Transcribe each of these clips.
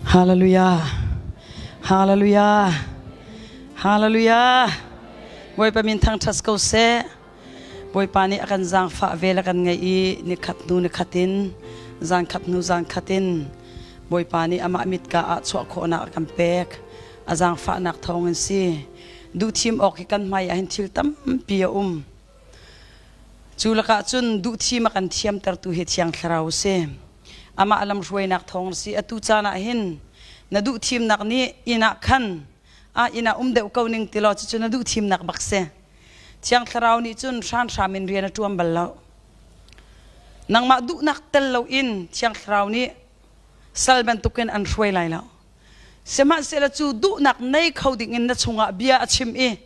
Hallelujah. Hallelujah. Hallelujah. Bawipa min thangṭhat ko seh. Bawipa nih a kan zaangfah vel a kan ngeih i nikhat hnu nikhat in zankhat hnu zankhat in Bawipa nih amah mitka ah chuah khawhnak a kan pek. A zaangfahnak thawng in si. Duhthim awk hi kan hmai ah hin thil tampi a um. Cu lakah cun duhthim a kan thiamtertu hi Thiang Thlarau a si. Amah lamhruainak thawng a si. Atu caan ah hin na duhthimnak nih inn ah khan ah inn ah um deuh ko ning ti law cucu na duhthimnak bak si. Thiang Thlarau nih cun hranhram in rian a ṭuan bal lo. Nangmah duhnak tel loin Thiang Thlarau nih sal bantukin an hruai lai lo. Sihmanhsehlaw cu duhnak nei kho dingin na chungah bia a chim i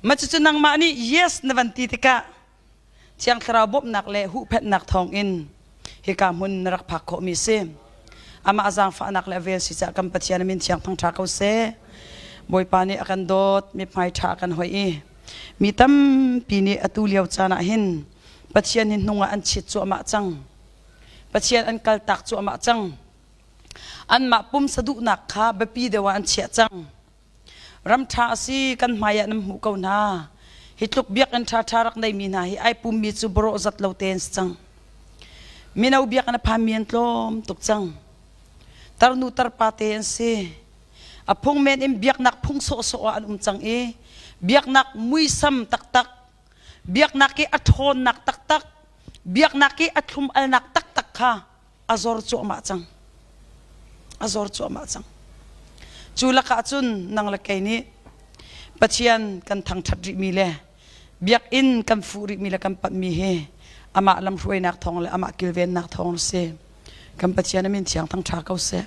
Mah cucu nangmah nih yes na van ti tikah Thiang Thlarau bawmhnak le huhphenhnak thawngin hika hmun na rak phak khawhmi a si. Amah zaangfahnak le a vel si caah kan Pathian a min thiang thangṭha ko seh. Bawipa nih a kan dawt, mithmai ṭha a kan hoih i mi tampi nih atu lio caan ah hin Pathian hi hnung ah an chit cuahmah cang. Pathian an kaltak cuahmah cang. Anmah pumsa duhnak kha biapi deuh ah an chiah cang. Ram ṭha a si, kan hmai ah nan hmuh ko hna. Hi tluk biakinn ṭhaṭha rak neimi hna hi ai pummi cu barawh zat lo te an si cang. Mino biakinn a phanmi an tlawm tuk cang. Tarnu tarpa te an si. A phungmen in biaknak phung sawhsawh ah an um cang i biaknak muisam taktak, biaknak i a ṭhawnnak taktak, biaknak i a thlum-alnak taktak kha a zor cuahmah cang. A zor cuahmah cang. Cu lakah cun nang le kei nih Pathian kan thangṭhat rihmi le biakinn kan fuh rihmi le kan panhmi hi amah lamhruainak thawng le amah kilvennak thawng a si. Kan Pathian a min thiang thangṭha ko seh.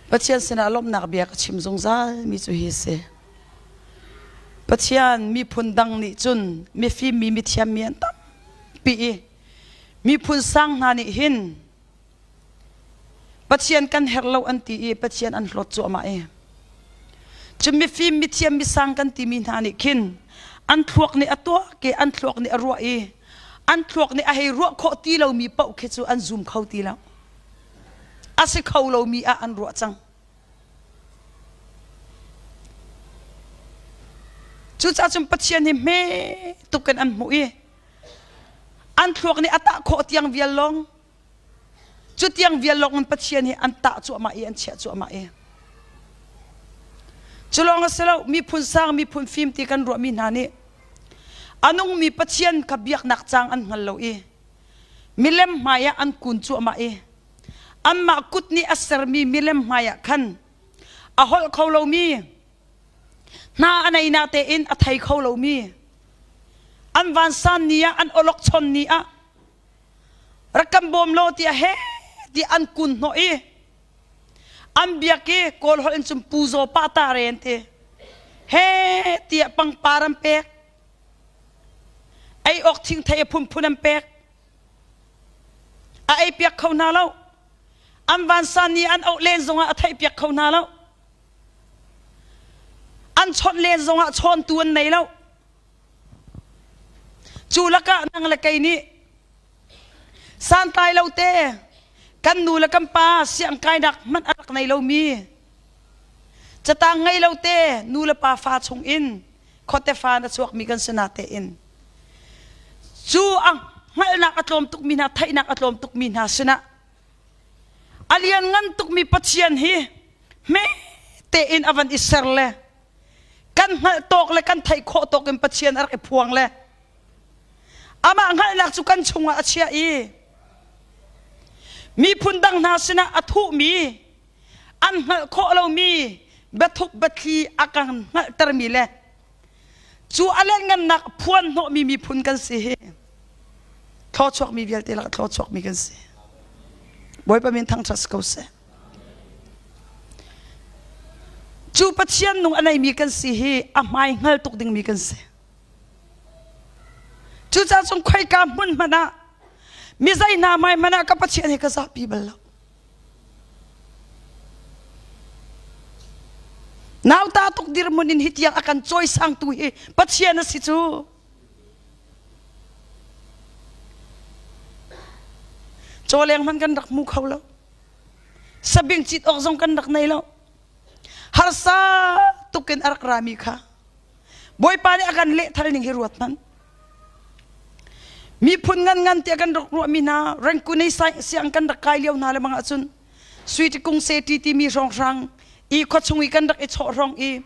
Pathian sinah lawmhnak bia ka chim zungzal mi cu hi a si. Pathian miphun dang nih cun mifim mi mithiam mi an tampi i Miphun sang hna nih hin Pathian kan herh lo an ti i Pathian an hlawt cuahmah i cu mifim mithiam misang kan timi hna nih khin an thluak nih a tuak i an thluak nih a ruah i an thluak nih a hei ruah khawh ti lomi paoh khi cu an zum kho ti lo a si kho lomi ah an ruah cang cucaah cun Pathian hi hme tuk in an hmuh i An thluak nih a tah khawh tiang vial lawng cu tiang vial lawng in Pathian hi an tah cuahmah i an chiah cuahmah i cu lawng a si lo miphun sang miphun fim ti kan ruahmi hna nih a nungmi Pathian kha biaknak cang an hngal lo i milem hmai ah an kun cuahmah i anmah kut nih a sermi milem hmai ah khan a holh kho lomi hna a nei na tein a thei kho lomi an vansan ni ah an awlokchon ni ah rak kan bawm law tiah he ti an kun hnawh i an biak i kawl holh in cun pu zaw pa ta re an ti he tiah pangpar an pek ei awk thingthei a phunphun an pek a ei piak kho hna lo an vansan ni an auh len zongah a theih piak kho hna lo An chawnh len zongah chawntu an nei lo. Cu lakah nang le kei nih santlai lo te kan nu le kan pa siangkainak hmanh a rak nei lomi catang ngei lo te nu le pa fa chung in khuate fa na chuakmi kan si na tein cu a hngalhnak a tlawm tukmi hna theihnak a tlawm tukmi hna sinah A lianngan tukmi Pathian hi hme tein a van i ser le kan hngalh tawk le kan theih khawh tawk in Pathian a rak i phuang le amah hngalhnak cu kan chungah a chiah i miphun dang hna sinah a thuhmi an hngalh khawh lomi biathup biathli a kan hngalhtermi le cu a lianngannak phuan hnawhmi miphun kan si hi thlawchuakmi vialte lakah thlawchuakmi kan si Bawipa min thangṭhat si ko seh cu Pathian nung a neimi kan si hi a hmai hngal tuk dingmi kan si cucaah cun khoika hmun hmanh ah mi zei hna hmai hmanh ah ka Pathian hi ka zahpi bal lo Nauta tuk dirhmun in hi tiang a kan cawisangtu hi Pathian a si cu. Cawleng hmanh kan rak hmu kho lo. Sabing cit awk zong kan rak nei lo. Harsa tukin a rak rami kha Bawipa nih a kan lehthal ning hi ruat hmanh. Miphun ngan ngan tiah kan rak ruahmi hna Rangkune siang kan rak kai lio hna le bang ahcun Sweet Kung Se ti timi hrawnghrang i khuachung i kan rak i chawh hrawng i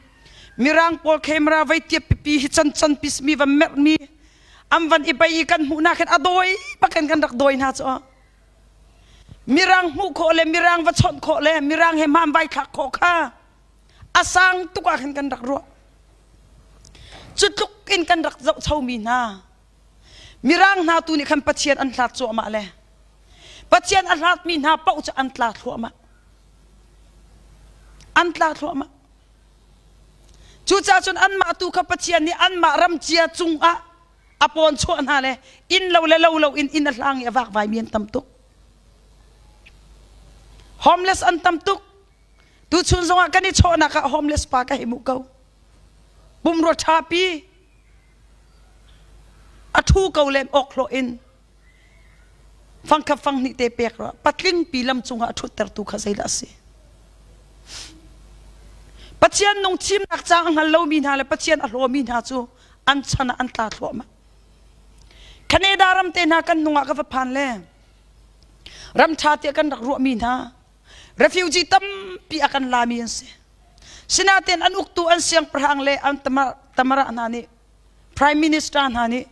Mirang pawl camera vei tiap pipi hi chan chan pismi van merhmi an van i bei i kan hmuh hna khin a dawi bakin kan rak dawi hna cu. Mirang hmuh khawh le mirang va chawnh khawh le mirang he hmaan vai thlak khawh kha a sang tuk ah khin kan rak ruah. Cu tluk in kan rak zohchomi hna Mirang hna tu nih khan Pathian an hlat cuahmah le Pathian a hlatmi hna paoh cu an tla thluahmah. An tla thluahmah. Cucaah cun anmah tu kha Pathian nih anmah ram cia cungah a pawn chuah hna le inn lo le lo lo in inn a hlang i a vakvaimi an tam tuk. Homeless an tam tuk. Tuchun zongah kan i chawhnak ah homeless pa ka hei hmuh ko. Pumrua ṭhapi a ṭhu ko len awk hlawh in fangkhat fanghnih te pek rua patlingpi lam cungah a ṭhuttertu kha zeidah a si? Pathian nung thimnak caang a hngal lomi hna le Pathian a hlawmi hna cu an chan ah an tla thluahmah. Canada ram te hna kan hnung ah ka va phan le ram ṭha tiah kan rak ruahmi hna refugee tampi a kan lami an si. Sinain an uktu an siangpahrang le an tamara hna nih prime minister hna nih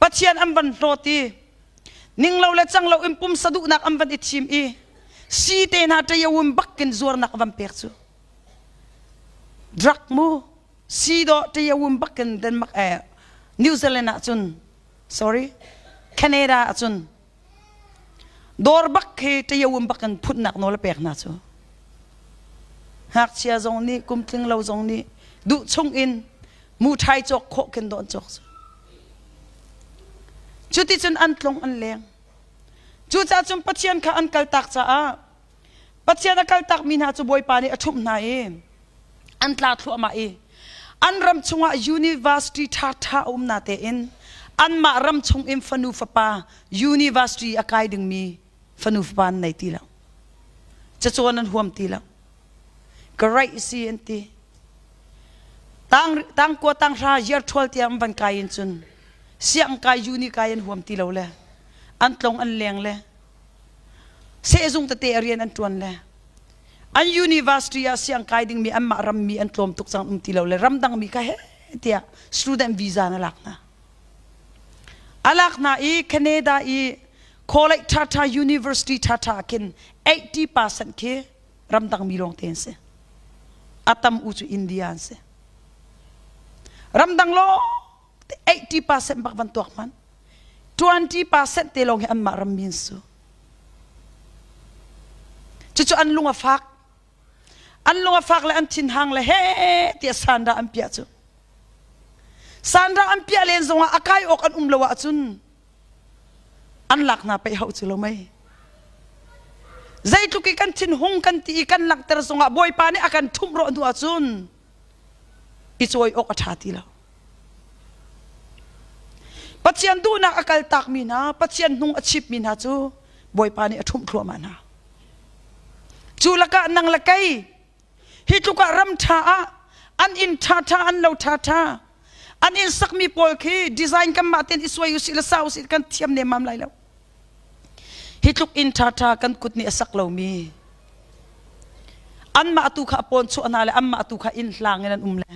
Pathian an van hlawt i ninglo le canglo in pumsa duhnak an van i thim i si te hna ṭayawun bakin zuarnak van pek cu drug mu si dawh ṭayawun bakin Denmark eh New Zealand ah cun sorry Canada ah cun Dawr bak khi ṭayawun bak in phutnak nawl a pek hna cu. Ngakchia zong nih kum tling lo zong nih duh chung in muṭhai cawk khawh khin dawh an cawk cu. Cuticun an tlung an leng. Cucaah cun Pathian kha an kaltak caah Pathian a kaltakmi hna cu Bawipa nih a ṭhumh hna i an tla thluahmah i an ram chungah university ṭhaṭha a um natein anmah ram chung in fanu fapa university a kai dingmi fanu fapa an nei ti lo. Cacawn an huam ti lo. Ka raih si an ti. Tang, tangkua tanghra year ṭhual tiang an van kai in cun siang kai uni kai an huam ti lo le an tlong an leng le sehzung tete a rian an ṭuan le an university ah siang kai dingmi anmah rammi an tlawm tuk cang um ti lo le ramdang mi kha he tiah student visa na lak hna a lak hna i Canada i college ṭhaṭha university ṭhaṭha khin 80% khi ramdang mi lawng te an si a tam u cu India an si ramdang lawng 80% bak van tuak hmanh 20% te lawng hi anmah rammi an su cucu an lung a fak an lung a fak le an thinhang le he tiah sanra an piah cu sanra an piah len zongah a kai awk an um lo ahcun an lak hna peih hau cu lo mei zeitluk i kan thinhung kan ti i kan langhter zongah bawipa nih a kan ṭhumh rawh hnu ahcun i cawi awk a ṭha ti lo. Pathian duhnak a kaltakmi hna, Pathian hnung a chipmi hna cu Bawipa nih a ṭhumh thluahmah hna. Cu lakah nang le kei hi tluk ah ram ṭha ah an inn ṭhaṭha an lo ṭhaṭha an inn sakmi pawl khi design kanmah tein i suai usih le sa usih kan thiam nemmam lai lo. Hi tluk inn ṭhaṭha kan kut nih a sak lomi anmah tu kha a pawn chuah hna le anmah tu kha inn hlang in an um le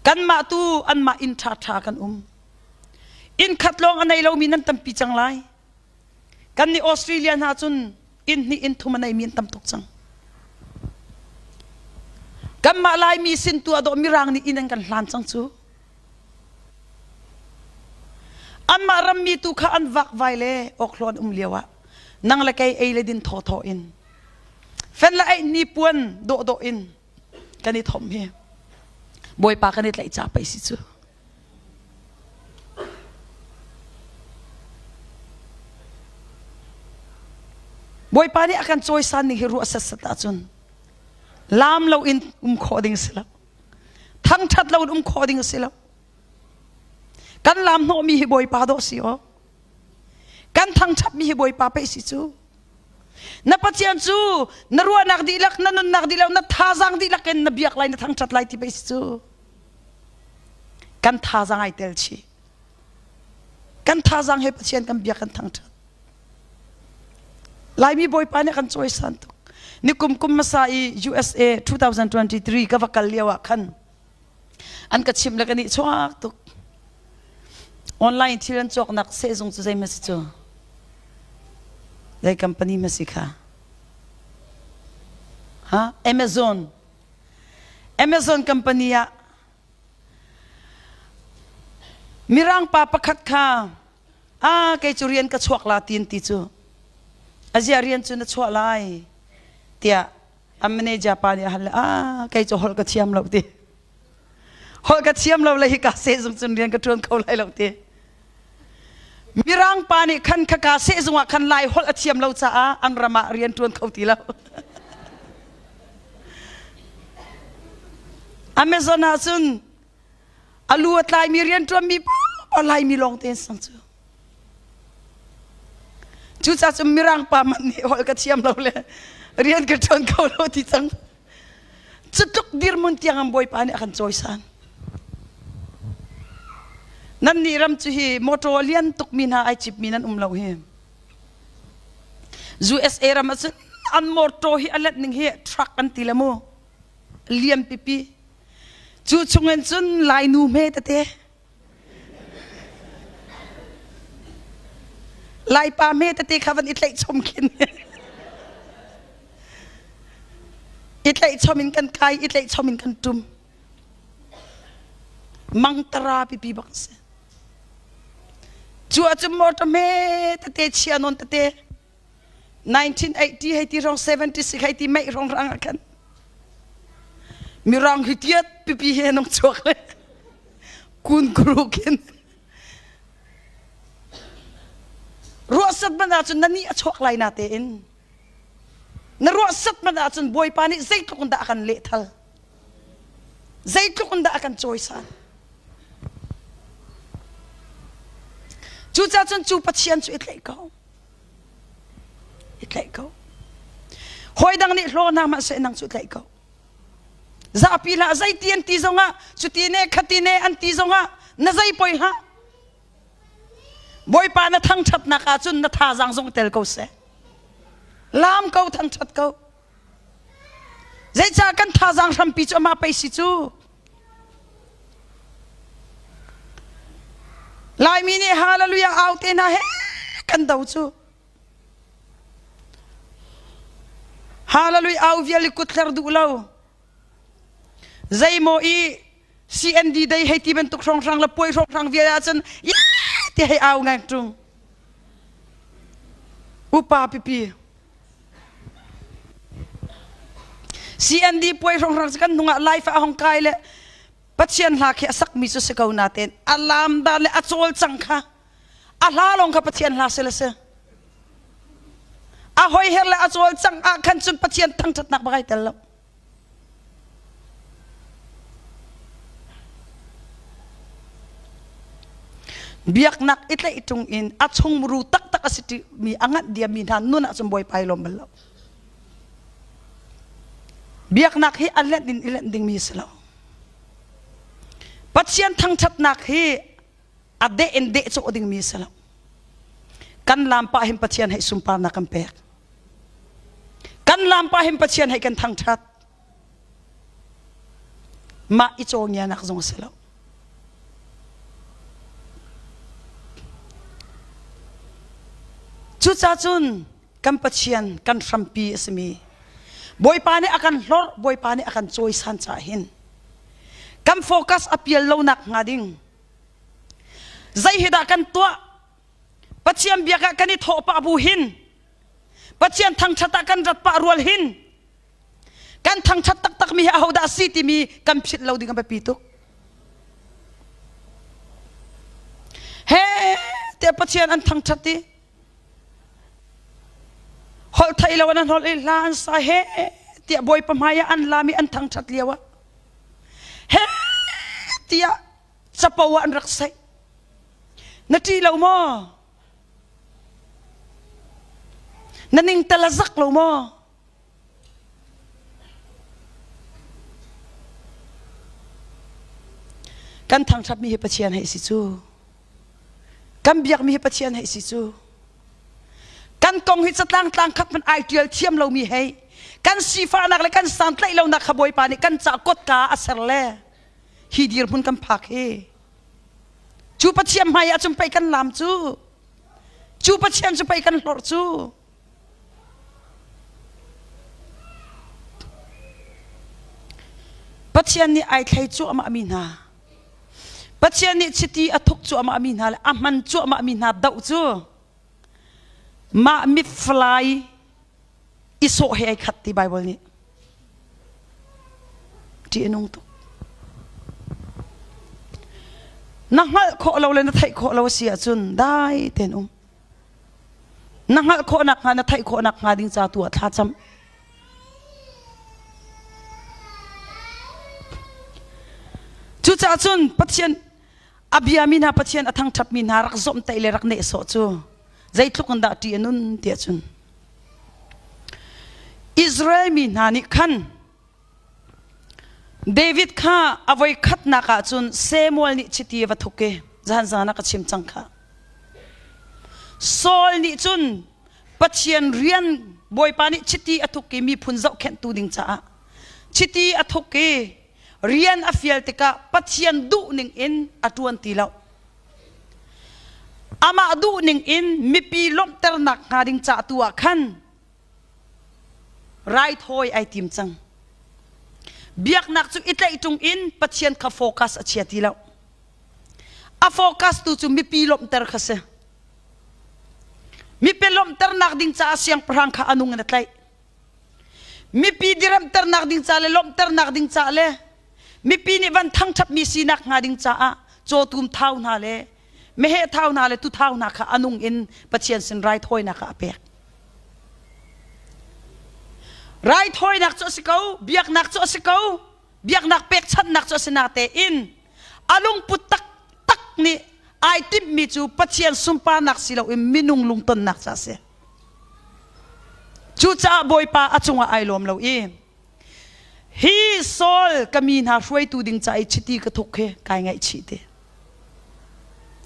kanmah tu anmah inn ṭhaṭha kan um. Inn khat lawng a nei lomi nan tampi cang lai. Kan nih Australia hna cun inn hnih inn thum a neimi an tam tuk cang. Kanmah Laimi sin tu ah dawh Mirang nih inn an kan hlan cang cu. Anmah rammi tu kha an vakvai le awkhlawh an um lioah nang le kei ei le din thawthaw in fen le eihni puan dawhdawh in kan i thomh hi Bawipa kan i tlaih ca pei si cu. Bawipa nih a kan cawisan ning hi ruah setsat ahcun laam lo in um khawh ding si lo. Thangṭhat lo in um khawh ding a si lo. Kan laam hnawhmi hi Bawipa dawh si aw. Kan thangṭhatmi hi Bawipa pei si cu. Na Pathian cu na ruahnak dihlak, na nunnak dihlak, na thazaang dihlak in na biak lai, na thangṭhat lai ti pei si cu. Kan thazaang ai tel chih. Kan thazaang he Pathian kan biak kan thangṭhat. Laimi Bawipa nih a kan cawisan tuk. Nikum kum hmasa i USA 2023 ka va kal lio ah khan an ka chimh le ka nih chuak tuk. Online thil an cawknak sehzung cu zei ma si cu? Zei company ma si kha? Ha? Amazon. Amazon company ah Mirang pa pakhat kha ah kei cu rian ka chuak la tin ti cu azia rian cu na chuah lai tiah a manager pa nih a hal le ah kei cu holh ka thiam lo ti holh ka thiam lo le hika sehzung cun rian ka ṭuan kho lai lo ti Mirang pa nih khan khaka sehzung ah khan lai holh a thiam lo caah an ram ah rian ṭuan kho ti lo. Amazon ah cun a lu a tlaimi rian ṭuanmi paoh Laimi lawng te an sang cu. Cucaah cun Mirang pa man nih holh ka thiam lo le rian ka ṭuan kho lo ti cang. Cutluk dirhmun tiang an Bawipa nih a kan cawisan. Nan nih ram cu hi motor lian tukmi hna ai cipmi nan um lo hi. USA ram ah cun an motor hi a let ning hi truck an ti le mu. Lian pipi. Cu chungin cun Lainu hme tete. Laipa hme tete kha van i tlaih chom khin. I tlaih chom in kan kai, i tlaih chom in kan tum. Mangtara pipi bak si. Cu ahcun motor hme tete chia nawn tete 1980 hei ti hrawng 76 hei ti meih hrawng rang ah khan mirang hi tiat pipi he nong chuak le kun kru khin ruah sat man ahcun na nih a chuak lai na tein na ruah sat man ahcun bawipa nih zeitluk in dah a kan lehthal zeitluk in dah a kan cawisan cucaah cun cu Pathian cu i tlaih ko i tlaih ko hawi dang nih hlaw hna hmanh seh nang cu tlaih ko zapi hlah zeiti an ti zongah cuti ne khati ne an ti zongah na zei poi hlah Bawipa na thangṭhatnak ahcun na thazaang zong tel ko seh laam ko thangṭhat ko zeicah kan thazaang hrampi cu amah pei si cu Laimi nih hallelujah au te hna he kan do cu. Hallelujah au vial i kut hler duh lo. Zeimaw i CND day hei ti bantuk hrawnghrang le puai hrawnghrang vial ahcun ti hei au ngang ṭung. Upa pipi. CND puai hrawnghrang cu kan hnungah life ah hong kai le Pathian hla khi a sakmi cu si ko natein a lam dan le a cawlcang kha a hla lawng kha Pathian hla si le si. A hoiher le a cawlcang ah khan cun Pathian thangṭhatnak bak ai tel lo. Biaknak i tlaih ṭung in a chungmuru taktak a si mi a nganh diammi hna nun ah cun Bawipa i lawm bal lo. Biaknak hi a lenh in i lenh dingmi a si lo. Pathian thangṭhatnak hi a deh in deh cawh dingmi a si lo. Kan lam pah hin Pathian hei sunparnak kan pek. Kan lam pah hin Pathian hei kan thangṭhat. Mah i cawngianak zong a si lo. Cucaah cun kan Pathian kan hrampi a simi Bawipa nih a kan hlorh Bawipa nih a kan cawisan caah hin kan focus a pial lonak hnga ding zei hi dah kan tuah Pathian biak ah kan i thawh pah bu hin Pathian thangṭhat ah kan rat pah rual hin kan thangṭhat taktakmi hi ahodah a si timi kan philh lo ding a biapi tuk he tiah Pathian an thangṭhat i holh thei lo an holh i hla an sa he tiah Bawipa hmai ah an lam i an thangṭhat lio ah he tiah capo ah an rak saih na ṭih lo maw? Na ning tal a zak lo maw? Kan thangṭhatmi hi Pathian hei si cu. Kan biakmi hi Pathian hei si cu. Kan kong hi catlang tlang khat hmanh ai ṭial thiam lomi hei kan sifahnak le kan santlaih lonak kha Bawipa nih kan ca kotka a ser le hi dirhmun kan phak hi. Cu Pathian hmai ah cun pei kan laam cu. Cu Pathian cu pei kan hlorh cu. Pathian nih ai thlei cuahmah mi hna. Pathian nih chiti a thuk cuahmah mi hna le a hman cuahmah mi hna doh cu mah mitflai i sawh he ai khat ti Bible nih. Ṭih a nung tuk. Na hngalh khawh lo le na theih khawh lo a si ahcun dai tein um. Na hngalh khawh nakhnga na theih khawh nakhnga ding ca tu ah thlacam. Cucaah cun Pathian a biami hna Pathian a thangṭhatmi hna rak zawmhtaih le rak nehsawh cu zeitluk in dah ṭih a nun tiah cun Israel mi hna nih khan David kha a voi khatnak ah cun Samuel nih chiti a va thuk i zan zan ah ka chim cang kha. Saul nih cun Pathian rian Bawipa nih chiti a thuk i miphun zohkhenhtu ding caah chiti a thuk i rian a fial tikah Pathian duhning in a ṭuan ti lo. Amah duhning in mipi lawmhternak hnga ding ca tu ah khan raithawi ai tim cang. Biaknak cu i tlaih ṭung in Pathian kha focus a chia ti lo. A focus tu cu mipi lawmhter kha si. Mipi lawmhternak ding caah siangpahrang kha a nung in a tlaih. Mipi diremternak ding ca le lawmhternak ding ca le mipi nih van thangṭhatmi sinak hnga ding caah cawtum thau hna le meheh thau hna le tuthau hna kha a nung in Pathian sin raithawinak ah a pek. Raithawinak cu a si ko, biaknak cu a si ko, biaknak pekchanhnak cu a si natein a lungput taktak nih ai timhmi cu Pathian sunparnak si loin minung lungtonnak ca a si. Cucaah Bawipa a cungah ai lawm lo i hi Saul ka mi hna hruaitu ding ca i chiti ka thuk hi kai ngaihchih ti.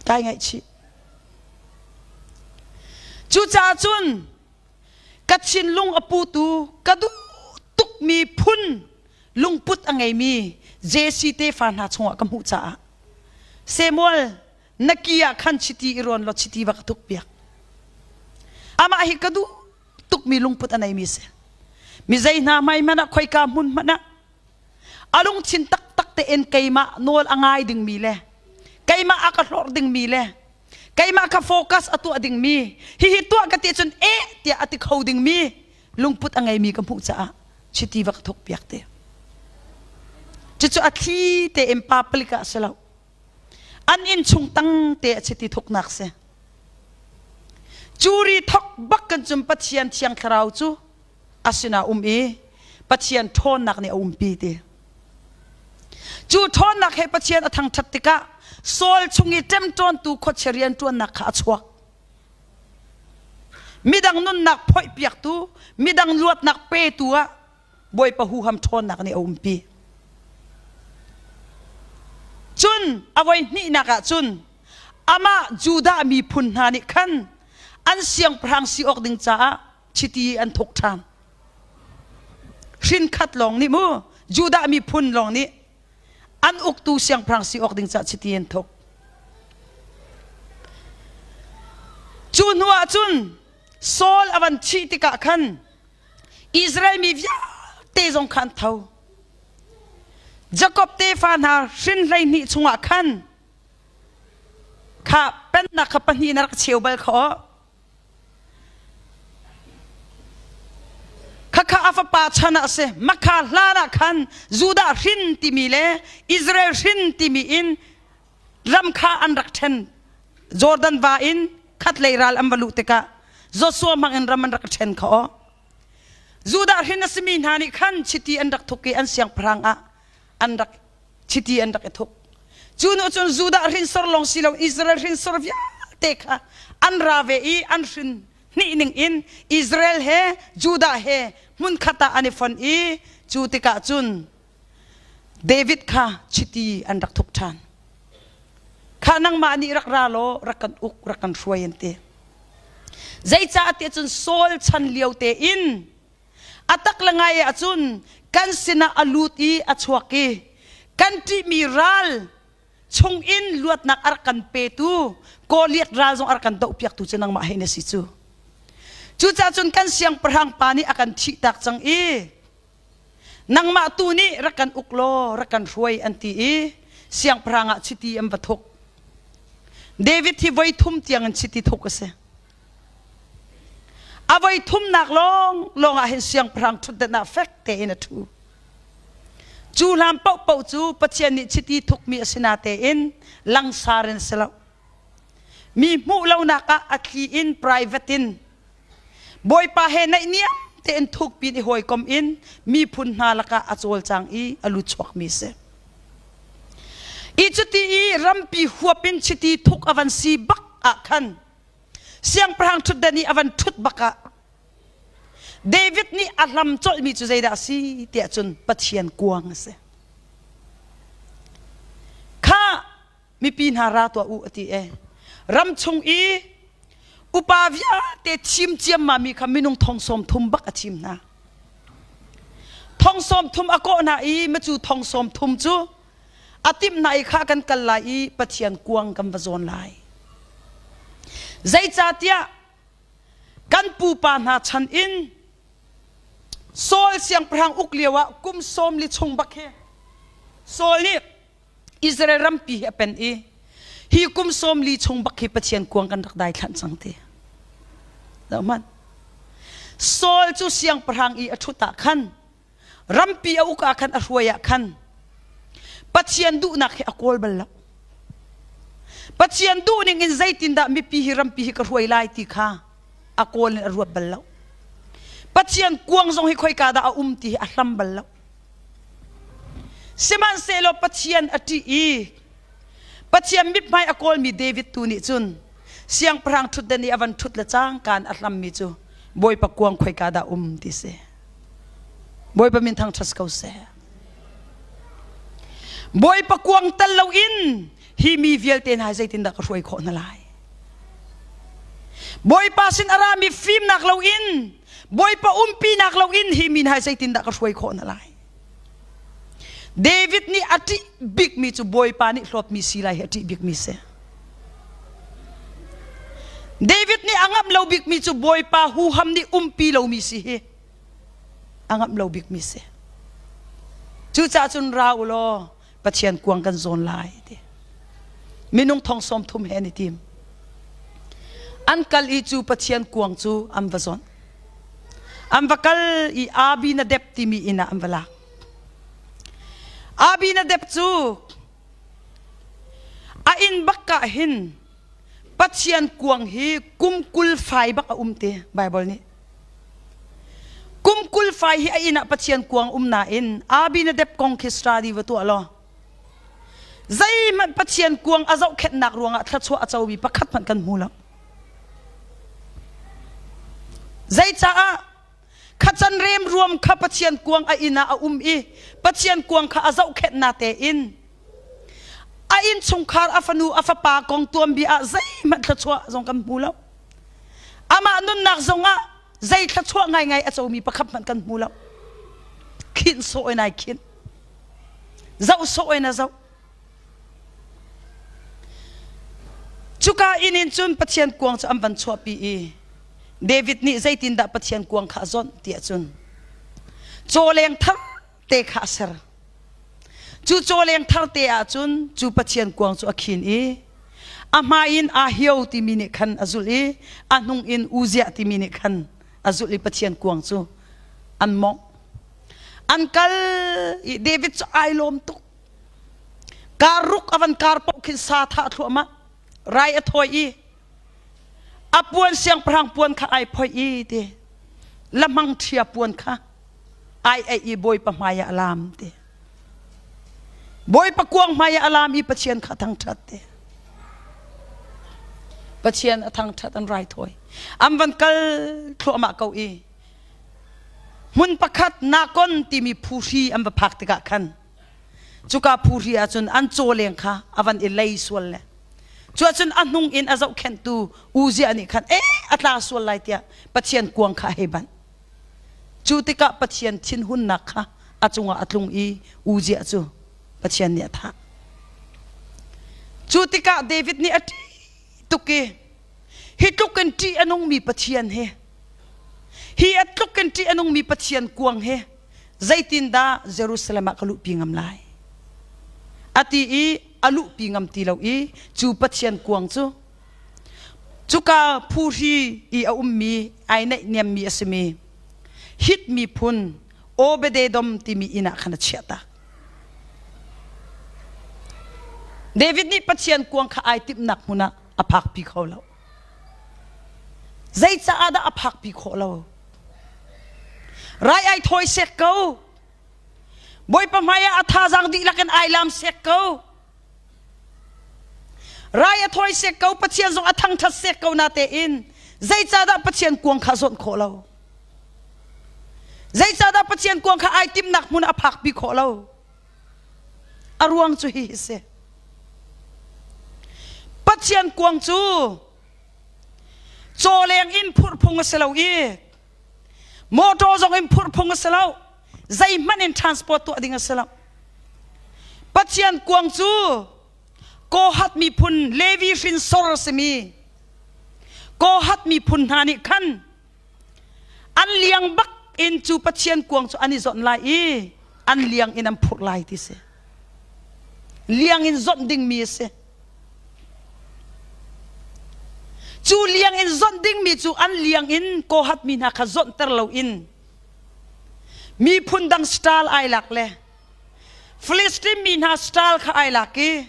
Kai ngaihchih. Cucaah cun ka thinlung a putu ka duh tukmi phun lungput a ngeimi Jesse tefa hna chungah ka hmuh caah Samuel na ki ah khan chiti i rawn law chiti va ka tuk piak. Amah hi ka duh tukmi lungput a neimi si. Mi zei hna hmai hmanh ah khoika hmun hmanh ah a lungthin taktak tein keimah nawl a ngai dingmi le keimah a ka hlorh dingmi le keimah kha focus a tuah dingmi hihi tuah ka ti cun eh tiah a ti kho dingmi lungput a ngeimi ka hmuh caah chiti va ka thuk piak te. Cucu a thli tein public ah si lo. An inn chung tang te a chiti thuknak si. Curi thok bak kan cun Pathian thiang thlarau cu a sinah um i Pathian ṭhawnnak nih a umpi ti. Cu ṭhawnnak he Pathian a thangṭhat tikah Saul chung i ṭemṭawntu khuachia rianṭuannak kha a chuak. Midang nunnak phoihpiaktu, midang luatnak petu ah Bawipa huham ṭhawnnak nih a umpi. Cun a voi hnihnak ah cun amah Judah miphun hna nih khan an siangpahrang si awk ding caah chiti an thuk ṭhan. Hrin khat lawng nih mu Judah miphun lawng nih an uktu siangpahrang si awk ding caah chiti an thuk. Cu hnu ah cun Saul a van thih tikah khan Israel mi vialte zong kha an tho. Jakob tefa hna hrin 12 chungah khan kha pennak kha pahnih na rak cheu bal kha aw. Khakha a fapa chan ah a si. Makha hlan ah khan Judah hrin timi le Israel hrin timi in ram kha an rak ṭhen. Jordan va in khatlei ral an va luh tikah Joshua hmang in ram an rak ṭhen kha aw. Judah hrin a simi hna nih khan chiti an rak thuk i an siangpahrang ah an rak chiti an rak i thuk. Cu hnu cun Judah hrinsor lawng si lo Israel hrinsor vialte kha an ra ve i an hrin. hnih ning in Israel he Judah he hmunkhat ah an i fon i cu tikah cun David kha chiti an rak thuk ṭhan. Kha nangmah nih rak ra law rak kan uk rak kan hruai an ti. Zeicah tiah cun Saul chan lio tein a tak le ngai ahcun kan sinah a lut i a chuak i kan ṭihmi ral chungin luatnak a rak kan petu Goliath ral zong a rak kan dohpiaktu cu nangmah hi na si cu. Cucaah cun kan siangpahrang pa nih a kan thihtak cang i nangmah tu nih rak kan uk law rak kan hruai an ti i siangpahrang ah chiti an va thuk. David hi voi thum tiang in chiti thuk a si. A voi thumnak lawng lawng ah hin siangpahrang ṭhutdan ah fek tein a ṭhu. Cu hlan paohpaoh cu Pathian nih chiti thukmi a si natein langsar in si lo. Mi hmuh lonak ah a thli in private in Bawipa he naihniam tein thukpi in i hawikom in miphun hna lakah a cawlcang i a luchuakmi a si. I cuti i rampi huap in chiti thuk a van si bak ah khan siangpahrang ṭhutdan i a van ṭhut bak ah David nih a hlam colhmi cu zeidah a si tiah cun Pathian kuang a si. Kha mipi hna ra tuah u a ti e. Ram chung i upa vialte thim ciammami kha minung thong sawm thum bak a thim hna. Thong sawm thum a kawh hna i macu thong sawm thum cu a timh hna i kha kan kal lai i Pathian kuang kan va zawn lai. Zeicahtiah kan pupa hna chan in Saul siangpahrang uk lio ah kum sawm li chung bak hi Saul nih Israel rampi hi a pen i hi kum sawm li chung bak hi Pathian kuang kan rak daithlanh cang ti. Zoh hmanh. Saul cu siangpahrang i a ṭhut ah khan rampi a uk ah khan a hruai ah khan Pathian duhnak hi a kawl bal lo. Pathian duhning in zeitindah mipi hi rampi hi ka hruai lai ti kha a kawl in a ruat bal lo. Pathian kuang zong hi khoika dah a um ti hi a hlam bal lo. Sihmanhsehlaw Pathian a ṭih i Pathian mithmai a kawlmi David tu nih cun siangpahrang ṭhutdan i a van ṭhut le cangka in a hlammi cu Bawipa kuang khoika dah um ti si. Bawipa min thangṭhat ko seh. Bawipa kuang tal loin hi mi vialte hna zeitindah ka hruai khawh hna lai? Bawipa sin a rami fimnak loin Bawipa umpinak loin hi mi hna zeitindah ka hruai khawh hna lai? David nih a ṭih bikmi cu Bawipa nih hlawtmi si lai hi a ṭih bikmi si. David nih a ngamh lo bikmi cu Bawipa huham nih umpi lomi si hi a ngamh lo bikmi si. Cucaah cun ra u law Pathian kuang kan zawn lai ti. Minung thong sawm thum he an i tim. An kal i cu Pathian kuang cu an va zawnh. An va kal i Abinadab timi inn ah an va lak. Abinadab cu a inn bak ah hin Pathian kuang hi kum 20 fai bak a um ti Bible nih. Kum 20 fai hi a inn ah Pathian kuang um nain Abinadab kong khi study va tuah law zeihmanh Pathian kuang a zohkhenhnak ruangah thluachuah a comi pakhat hmanh kan hmu lo. Zeicaah khacan remruam kha Pathian kuang a inn ah a um i Pathian kuang kha a zohkhenh na tein a innchungkhar a fanu a fapa kong tuanbia ah zeihmanh thluachuah zong kan hmu lo. Amah nunnak zongah zei thluachuah ngaingai a comi pakhat hmanh kan hmu lo. Khinh sawh in ai khinh. Zoh sawh in a zoh. Cuka inn in cun Pathian kuang cu an van chuahpi i David nih zeitindah Pathian kuang kha a zawnh tiah cun cawleng thar te kha a ser. Cu cawleng thar te ah cun cu Pathian kuang cu a khin i a hmai in Ahio timi nih khan a zulh i a hnung in Uziah timi nih khan a zulh i Pathian kuang cu an mawngh. An kal i David cu ai lawm tuk. Kar ruk a van kar paoh khin sa thah thluahmah. Rai a thawi i a puan siangpahrang puan kha ai phoih i ti lamang ṭhia puan kha ai eih i Bawipa hmai ah a laam ti. Bawipa kuang hmai ah a laam i Pathian kha thangṭhat ti. Pathian a thangṭhat an raithawi. An van kal thluahmah ko i hmun pakhat Nakon timi phuhri an va phak tikah khan cuka phuhri ahcun an cawleng kha a van i lei sual le cu ahcun a hnung in a zohkhenhtu Uziah nih khan eh a tla sual lai tiah Pathian kuang kha a hei banh. Cu tikah Pathian thinhunnak kha a cungah a tlung i Uziah cu Pathian nih a thah. Cu tikah David nih a ṭih tuk i hi tluk in ṭih a nungmi Pathian hi hi a tluk in ṭih a nungmi Pathian kuang hi zeitindah Jerusalem ah ka luhpi ngam lai? A ti i a luhpi ngam ti lo i cu Pathian kuang cu cuka phuhri i a ummi ai naihniammi a simi Hit miphun Obededom timi inn ah khan a chiahtak. David nih Pathian kuang kha ai timhnak hmun ah a phakpi kho lo. Zeicaah dah a phakpi khawh lo? Rai ai thawi sek ko. Bawipa hmai ah a thazaang dihlak in ai lam sek ko. Rai a thawi sek ko, Pathian zong a thangṭhat sek ko na tein zeicahdah Pathian kuang kha zawnh khawh lo? Zeicahdah Pathian kuang kha ai timhnak hmun a phakpi khawh lo? A ruang cu hi hi si. Pathian kuang cu cawleng in phurh phung a si lo i motor zong in phurh phung a si lo. Zeihmanh in transport tuah ding a si lo. Pathian kuang cu Kohath miphun Levi hrinsor a simi Kohath miphun hna nih khan an liang bak in cu Pathian kuang cu an i zawnh lai i an liang in an phurh lai ti si. Liang in zawnh dingmi a si. Cu liang in zawnh dingmi cu an liang in Kohath mi hna kha zawnhter loin miphun dang style ai lak le Filistin mi hna style kha ai lak i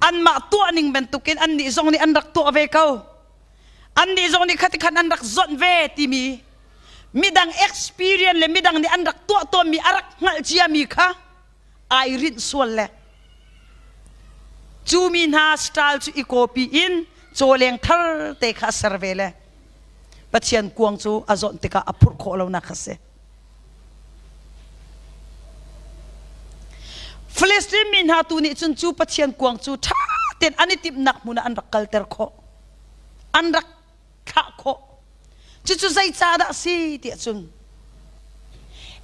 anmah tuah ning bantukin annih zong nih an rak tuah ve ko. Annih zong nih khati khan an rak zawnh ve timi midang experience le midang nih an rak tuah tawnmi a rak hngalh ciami kha ai rinh sual le cu mi hna style cu i copy in cawleng thar te kha a ser ve le Pathian kuang cu a zawnh tikah a phurh khawh lonak kha si. Filistin mi hna tu nih cun cu Pathian kuang cu ṭha tein an i timhnak hmun ah an rak kalter khawh. An rak thlah khawh. Cucu zeicahdah a si tiah cun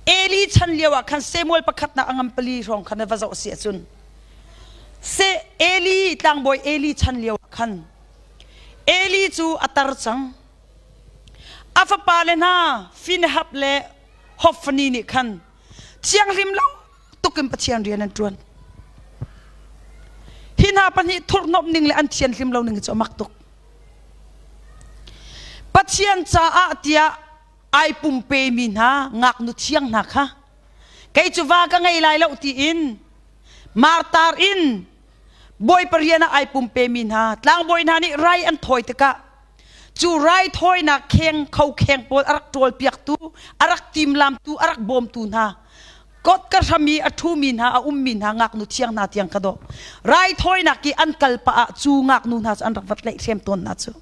Eli chan lio ah khan Samuel pakhatnak a ngam pali hrawng khan va zoh si ahcun Se Eli tlangbawi Eli chan lio ah khan Eli cu a tar cang. A fapale hna Phinehas le Hophni nih khan thianghlim lo tuk in Pathian rian an ṭuan. Hi hna pahnih thurhhnawmh ning le an thianhlim lo ning cu a mak tuk. Pathian caah tiah ai pumpemi hna ngaknu thiang hna kha kei cu va ka ngei lai lo tiin martar in Bawipa rian ah ai pumpemi hna tlangbawi hna nih rai an thawi tikah cu raithawinak kheng kho kheng pawl a rak ṭawlpiaktu a rak timlamtu a rak bawmtu hna kot ka hram i a ṭhumi hna a ummi hna ngaknu thiang hna tiang ka dawh raithawinak i an kal pah ah cu ngaknu hna cu an rak vat tlaihhrem tawn hna cu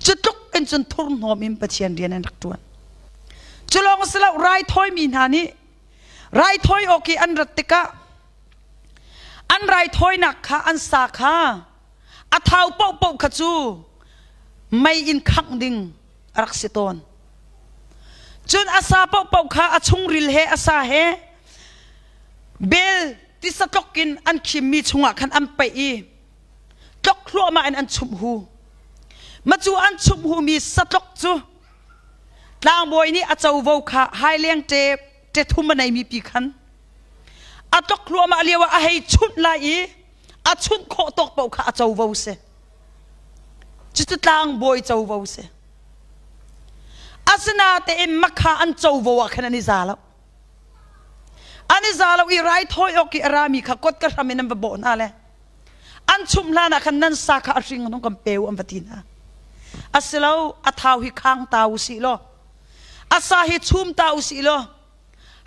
cu tluk in cun thurhnawm in Pathian rian an rak ṭuan cu lawng si lo raithawimi hna nih raithawi awk i an rat tikah an raithawinak kha an sa kha a thau paohpaoh kha cu mei in khangh ding a rak si tawn. Cun a sa paohpaoh kha a chungril he a sa he bel tisa tlok in an khimmi chungah khan an paih i tlok hluahmah in an chumh hu. Ma cu an chumh humi satlok cu tlangbawi nih a covo kha haileng ṭe ṭe thum a neimi pi khan a tlok hluahmah lio ah a hei chunh lai i a chunh khawh tawk paoh kha a covo si. Cucu tlangbawi covo si. Asinatein makha an covo ah khan an i za lo. An i za lo i raithawi awk i a rami kha kot ka hram in an va bawh hna le an chumh hlan ah khan nan sa kha a hring hung kan pe u an va ti hna. Asilo a thau hi khang ta u sih law a sa hi chum ta u sih law